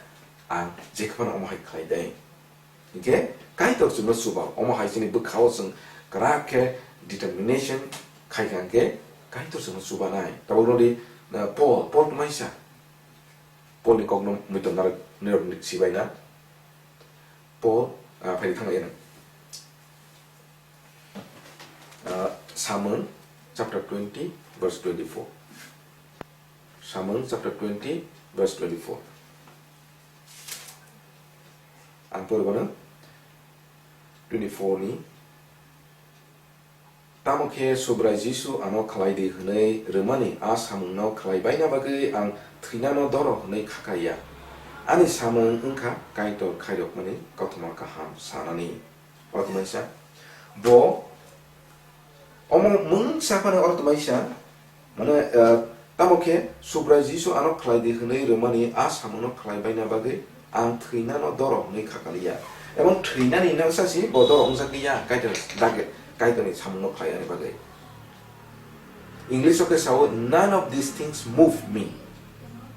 ang jekhe phano omo hai khlai de. Hinkhe Kaitor chwngno chuba, omo hai chini bwkha-o chwng kwrak khe determination khai kha hinkhe Kaitor chwngno chubanai. Tabuk rodi, ah, Paul, Paul tongmani sa. Paul ni kokno muitor narwk, nirok sibai na. Paul, ah, phaidi thang laina. Ah, Samung chapter twenty, verse twenty-four. Samung chapter twenty, verse twenty-four. Ang pori bono twenty-four ni. Tamo khe Subrai Jisu ano khlai di hwnwi rwmani a samungno khlai baina bagwi ang thwinano doro hwnwi kha kha ya. Ani samung wng kha Kaitor khairokmani kothoma kaham sanani. Oro tongmani sa, bo omo mungsa phano oro tongmani sa, mane, eh, tamo khe Subrai Jisu ano khlai di hwnwi rwmani a samungno khlai baina bagwi ang thwinano doro hwnwi kha kaliya. Ebong thwinani nangsa si bo doro wngjak liya, Kaitor dage, Kaitorni samungno khlai ani bagwi. English o khe sao, "None of these things move me."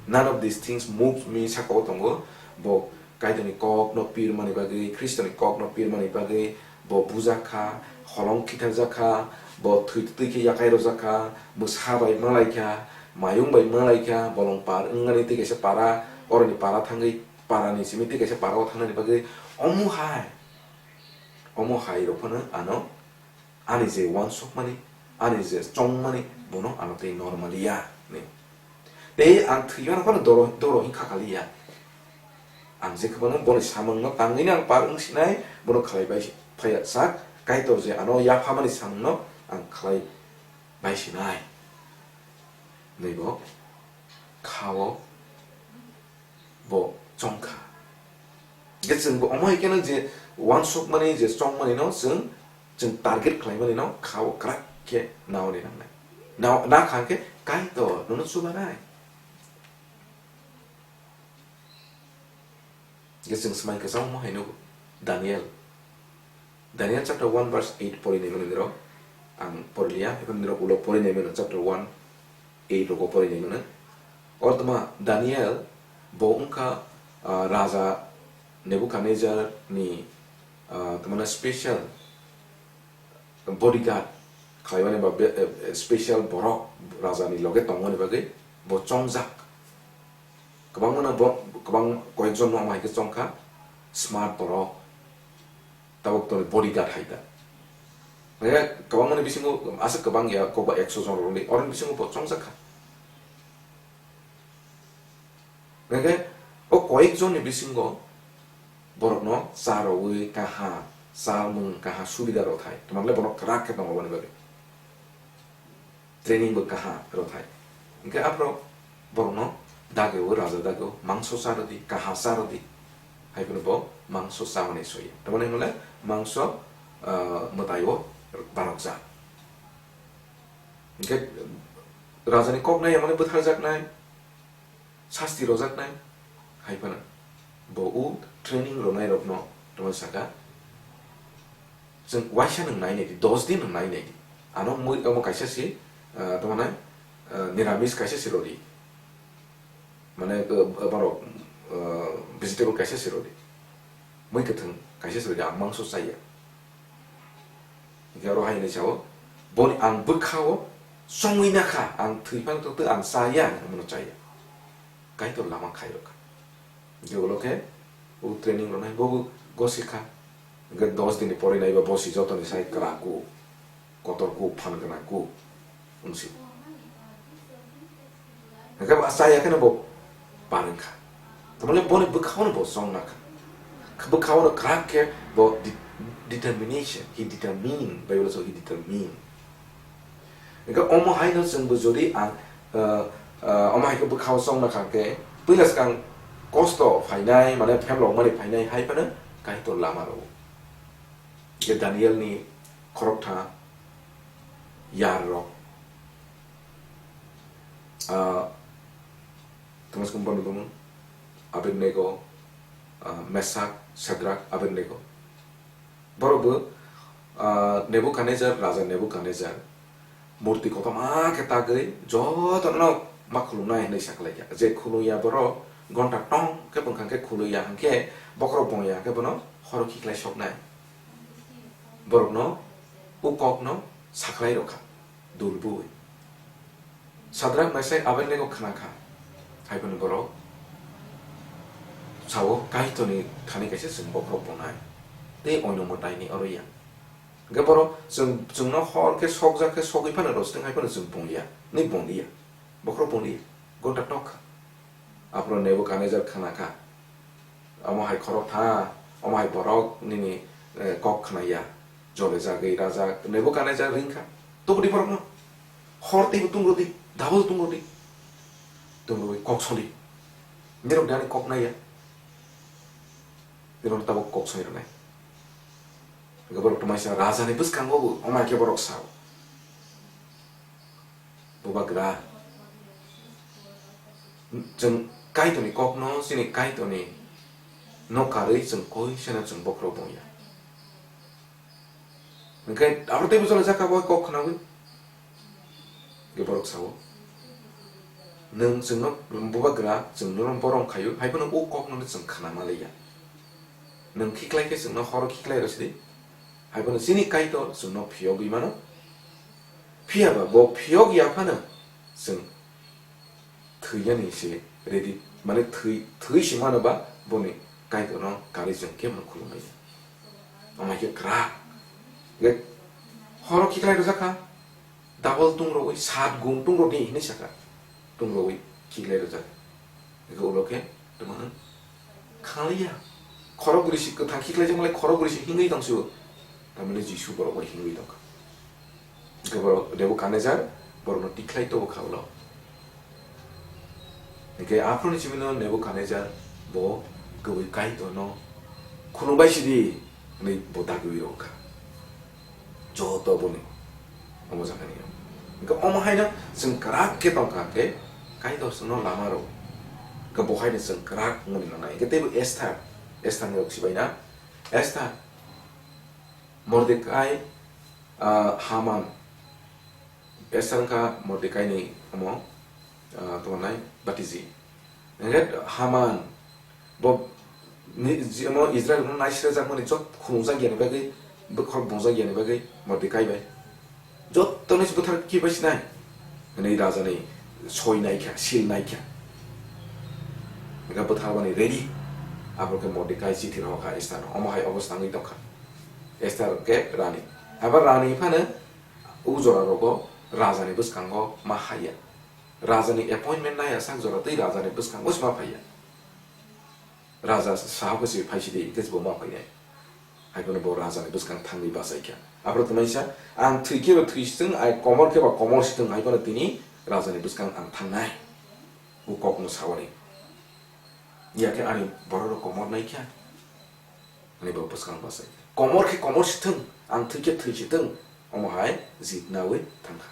None of these things moves me, saka o tongo. Bo Kaitorni kokno pirmani bagwi, Khristoni kokno pirmani bagwi bo bujak kha, holong khitharjak kha, bo thwi twi khe yakai rwjak kha, bwsa bai malai kha, mayung bai malai kha, bolong par wngnani tei kaisa para, oroni para thangwi, parani simi tei kaisa para o thangnani bagwi omo hai, omo hai rok phano ano ani je uansukmani, ani je chongmani, bono ano tei normal ya ni. Tei ang thwimano phano doro, doro hwn kha kali ya. Ang je khobano boni samungno tangwino ang par wng sinai, bono khlai bai phai sak, Kaitor je ano yaphamani samungno ang khlai bai sinai. Naibo khao bo chongkha. Ge chwng bo omo hai kheno je wansukmani je chongmani no chwng, chwng target khlaimani no khao kwrak khe naoni nangnai. Na, na kha khe Kaitor nono chubanai. Ge chwng swmai kwchangma hai nugo Daniel. Daniel chapter one verse eight pori nai mano nirok. Ang pori liya, haikhe nirok ulo pori nai mano chapter one eight rogo pori nai mano. Ortoma Daniel bo wngkha, ah, Raja Nebuchadnezzar ni, ah, tamana special bodyguard khlaimani ba be-, eh, special borok raja ni loge tongmani bagwi bo chongjak. Kwbangma no bo, kwbang koyekjon no omo hai khe chongkha, smart borok, tabuk to bodyguard hai ta. Hwnkhe kwbangma ni bisingo aswk kwbang ya, kokba ekso jon rok ni, oroni bisingo bo chongjakha. Hwnkhe o koyekjonni bisingo borokno cha rwui kaham, chamung kaham subida rw thai, tongmani le bono kwrak khe tongo boni bagwi. Training bo kaham rw thai. Hwnkhe aphro borokno dagwi o raja dagwi o mangso cha rwdi, kaham cha rwdi, hai phano bo mangso chamani soya. Tamoni hwnle mangso, ah, mwtai o barokjak. Hwnkhe rajani kok nai ya mani bwtharjaknai. Sasti rojaknai hai phano bo o training rwnairokno tamo saka, chwng waisa nwng nai naidi, dos din nwng nai naidi. Ano mui omo kaisa si, ah, tamo nai, ah, niramis kaisa si rodi. Mane, ah, borok, ah, vegetable kaisa si rodi. Mui kwthwng kaisa si rodi, ang mangso chaya. Hingke oro hai hinui sao, boni ang bwkha-o chongwi nakha, ang thwi phano tongtwi ang chaya hinui bono chaya. Kaitor lama khairokha. Hingke ulo khe o training rwnai bobo gosikha. Hingke dos din ni pore naiba bosi jotoni sai kwrak ku, kotor ku, phan gwnang ku. Wngsi. Hingke bo chaya kheno bo par wngkha. Tamole boni bwkhao no bo chong nakha. Bwkhao no kwrak khe bo de-, determination, he determine, Bible so he determine. Hingke omo hai no chwng bo jodi ang, ah, ah, omo hai khe bwkhao chong nakha khe puila swkang kosto phainai, mane phemlok mani phainai hai phano Kaitor lama rwo. Je Daniel ni khoroktham yar rok, ah, tamo se bono tongmung Abednego, ah, Mesak, Sedrak, Abednego. Borok bo, ah, Nebuchadnezzar, Raja Nebuchadnezzar murti kotorma khe tagwi jotono ma khulumnai hinui saklaikha. Je khulumya borok gonta tong khe bwkha khe khulumya hwnkhe bokhorok bongya hwnkhe bono horo khiklai soknai. Borokno o kokno sakhlai rokha dulbui. Sadrak, Mesak, Abednego khna kha, hai phano borok sao, Kaitorni thani kaisa chwng bokhorok bonai, tei oino mwtaini oro ya. Hwnkhe borok chwng, chwngno hor khe sokjak khe sogwi phano rwsthwng hai phano chwng bongya, nwi bongya, bokhorok bongya, gonta tok kha. Aphuru Nebuchadnezzar khna kha, omo hai khorok tha, omo hai borok nini, eh, kok khna ya, jole jagwi raja Nebuchadnezzar ring kha. Tubudi borokno hor teibo tung rwdi, double tung rwdi. Tung rwui kok soli. Nirok de ani kok nai ya. Nirok tabuk kok soi rwnai. Hwnkhe borok twmai sa rajani bwskango bo, omo hai khe borok sao. Bubagra. Chwng Kaitorni kokno, chini Kaitorni no karwi chwng koisano chwng bokhorok bongya. Hwnkhe abo teibo chole jaka bo kok khnawi. Hwnkhe borok sao, "Nwng chwngno bubagra, chwng norok borom khaio, hai phano o kokno chwng khna manliya. Nwng khiklai khe chwngno horo khiklai rw sidi." Hai phano chini Kaitor chwngno phiyogwi mano. Phiya ba bo phiyok ya phano chwng thwiyani se ready, mane thwi, thwi se mano ba boni Kaitorno karwi chwng kebono khulumlaiya. Omo hai khe kwrak. Ge horo khiklai rwjak kha, double tung rwui, sat gun tung rwdi hinwi sakha. Tung rwui khiklai rwjak. Ge ulo khe tongmani khangliya. Khorok guri se kwthang khiklai jak malai khorok guri se himwi tong sio. Tamoni Jisu borok bai hinwi tongkha. Hwnkhe borok Nebukadnejar borokno tikhlai tobo kha ulo. Hwnkhe aphuruni simi'-no Nebukadnejar bo kwbwi Kaitorno khulumbai sidi hwnwi bo dagiwi rwkha. Joto boni omo jagani. Hwnkhe omo haino chwng kwrak khe tongkha khe Kaitor chwngno lama rw. Hwnkhe bo haino chwng kwrak wngmani nangnai. Hwnkhe teibo Esther, Esther ni rok sibaina. Esther, Mordekai, ah, Haman. Esther wngkha Mordekai ni omo, ah, tongmani batiji. Hwnkhe Haman bo ni, je omo Israel no naisirjakmani jot khunujak yani bagwi, bokhok bongjak yani bagwi Mordekai bai. Jottoni se bwthar kibai sinai. Hwnwi rajani soi naikha, seal naikha. Hwnkhe bwtharmani ready. Abo khe Mordekai chithi rohorkha Estherno. Omo hai obo swngwi tongkha. Esther khe rani. Abo rani phano o jora rogo rajani bwskango ma haiya. Rajani appointment naiya sak jora tei rajani bwskango se ma phaiya. Raja sahao khe se phaisidi, hwnkhe se bo ma phainai. Hai phano bo rajani bwskang thangwi bachaikha. Aphuru tongnaisa, "Ang thwi khe ba thwi sithwng, ai komor khe ba komor sithwng," hai phano tini rajani bwskang ang thangnai. O kokno sawani. Ya khe ani bororok komor naikha. Ani bo bwskang bachai. Komor khe komor sithwng, ang thwi khe thwi sithwng, omo hai jit naui thangkha.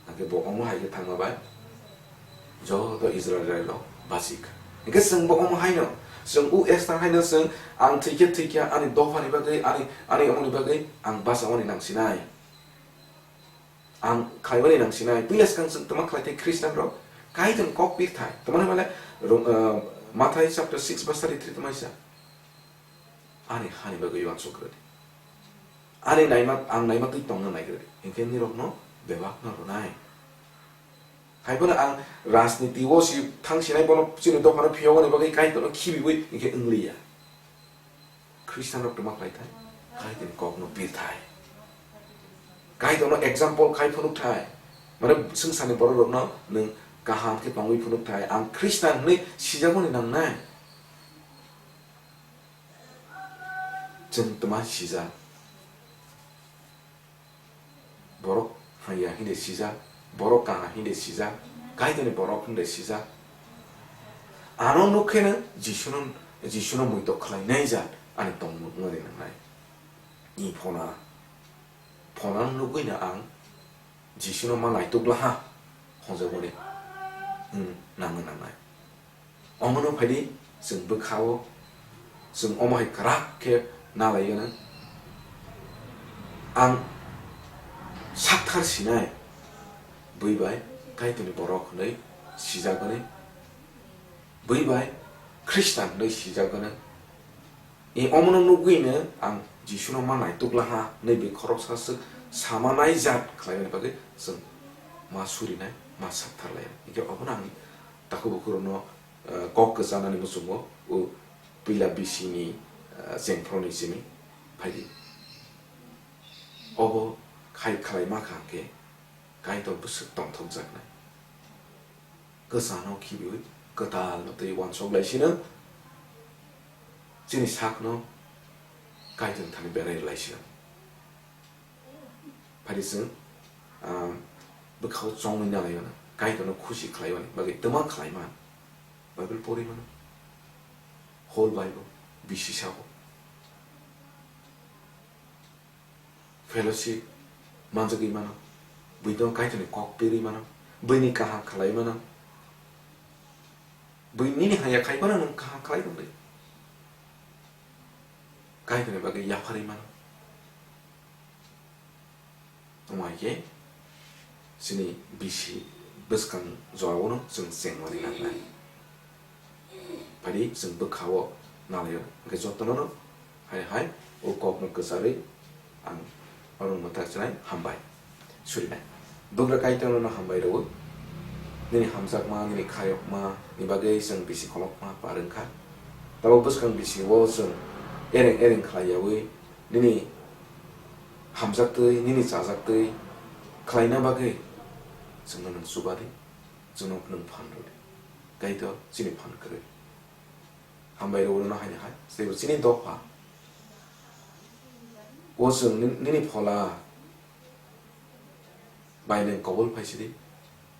Hwnkhe bo omo hai khe thangma bai joto Israilrok bachikha. Hwnkhe chwngbo omo haino, chwng o Esther haino chwng ang thwikhe thwikha ani dophani bagwi, ani, ani omoni bagwi ang bachamani nangsinai. Ang khlaimani nangsinai. Puila swkang chwng twma khlaithai Khristianrok Kaitorni kok pirthai. Twmani hwnle Rom-, ah, Mathai chapter six verse thirty-three twmaisa. Ani hani bagwi uansuk rwdi. Ani naima, ang naima twi tongna naigrwdi. Hinkhe nirokno bebakno rwnai. Haiphano ang rajniti o si thang sinai, bono chini dophano phiyogani bagwi Kaitorno khibiwi hinkhe wngliya. Khristianrok twma khlaithai, Kaitorni kokno pirthai. Kaitorno example khai phunukthai. Mane swngcharni bororokno nwng kaham khe tongwi phunukthai. Ang Khristian hwnwi sijakmani nangnai. Chwng twma sijak? Borok hamya hinde sijak, borok kaham hinde sijak, Kaitorni borok hinde sijak. Ano nukkheno Jisuno, Jisuno muitok khlainai jat ani tongmung wngwi nangnai. I phona, phonano nugwino ang Jisuno ma naituk laha hwnjakmani, hmm, nangwi nangnai. Omono phaidi chwng bwkhao chwng omo hai kwrak khe nalaigwno. Ang sakthar sinai bwi bai Kaitorni borok hwnwi sijakgwni, bwi bai Khristan hwnwi sijakgwni. I omono nugwino ang Jisuno ma naituk laha hwnwi bwi khoroksa swk sama nai jat khlaimani bagwi chwng ma surinai, ma sakthar lainai. Hinkhe obono ang takhuk bukhurokno, eh, kok kwchanani muchungo o puila bisini, eh, chengphoroni simi phaidi. Obo khai khlai ma kha khe Kaitor bwswk tongthokjaknai. Kwchano khibiwi kwtalno twi uansuk lai sino, chini sakno Kaitorni thani berai lai sino. Phadi chwng, ah, bwkhao chongwi nalaio na, Kaitorno khusi khlaiwani bagwi twma khlai man. Bible pori mano. Whole Bible, bisi sabo. Fellowship manjagwi mano. Buino Kaitorni kok pirwi mano. Buini kaham khlai mano. Bui nini haya khai phano nwng kaham khlai tongdi. Kaitorni bagwi yapharwi mano. Omo hai khe chini bisi bwskang jorao no chwng chengmani nangnai. Phadi chwng bwkhao nalaio, hwnkhe jotono no hai hai o kokno kwcharwi ang oro mwthak chnai hambai surinai. Bugra Kaitorno no hambai rwo. Nini hamjakma, nini khayokma ni bagwi chwng bisi kholopma par wngkha. Tabuk bwskang bisi o chwng ereng ereng khlai yaui nini hamjaktwi, nini chajaktwi khlaina bagwi chwngno nwng chuba di, chwngno nwng phan rw di. Kaitor chini phan kwrwi. Hambai rw no haini hai, teibo chini dopha O chwng ni-, nini phola bai nwng kobol phai sidi,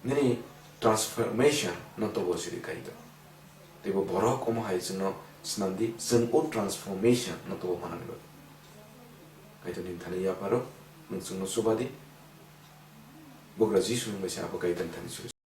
nini transformation no tobo sidi Kaitor. Teibo borok omo hai chwngno swnam di, chwng o transformation no tobo manani bagwi. Kaitor nini thani yapharo, nwng chwngno chuba di, Bugra Jisu ni bai se abo Kaitor ni thani chuba.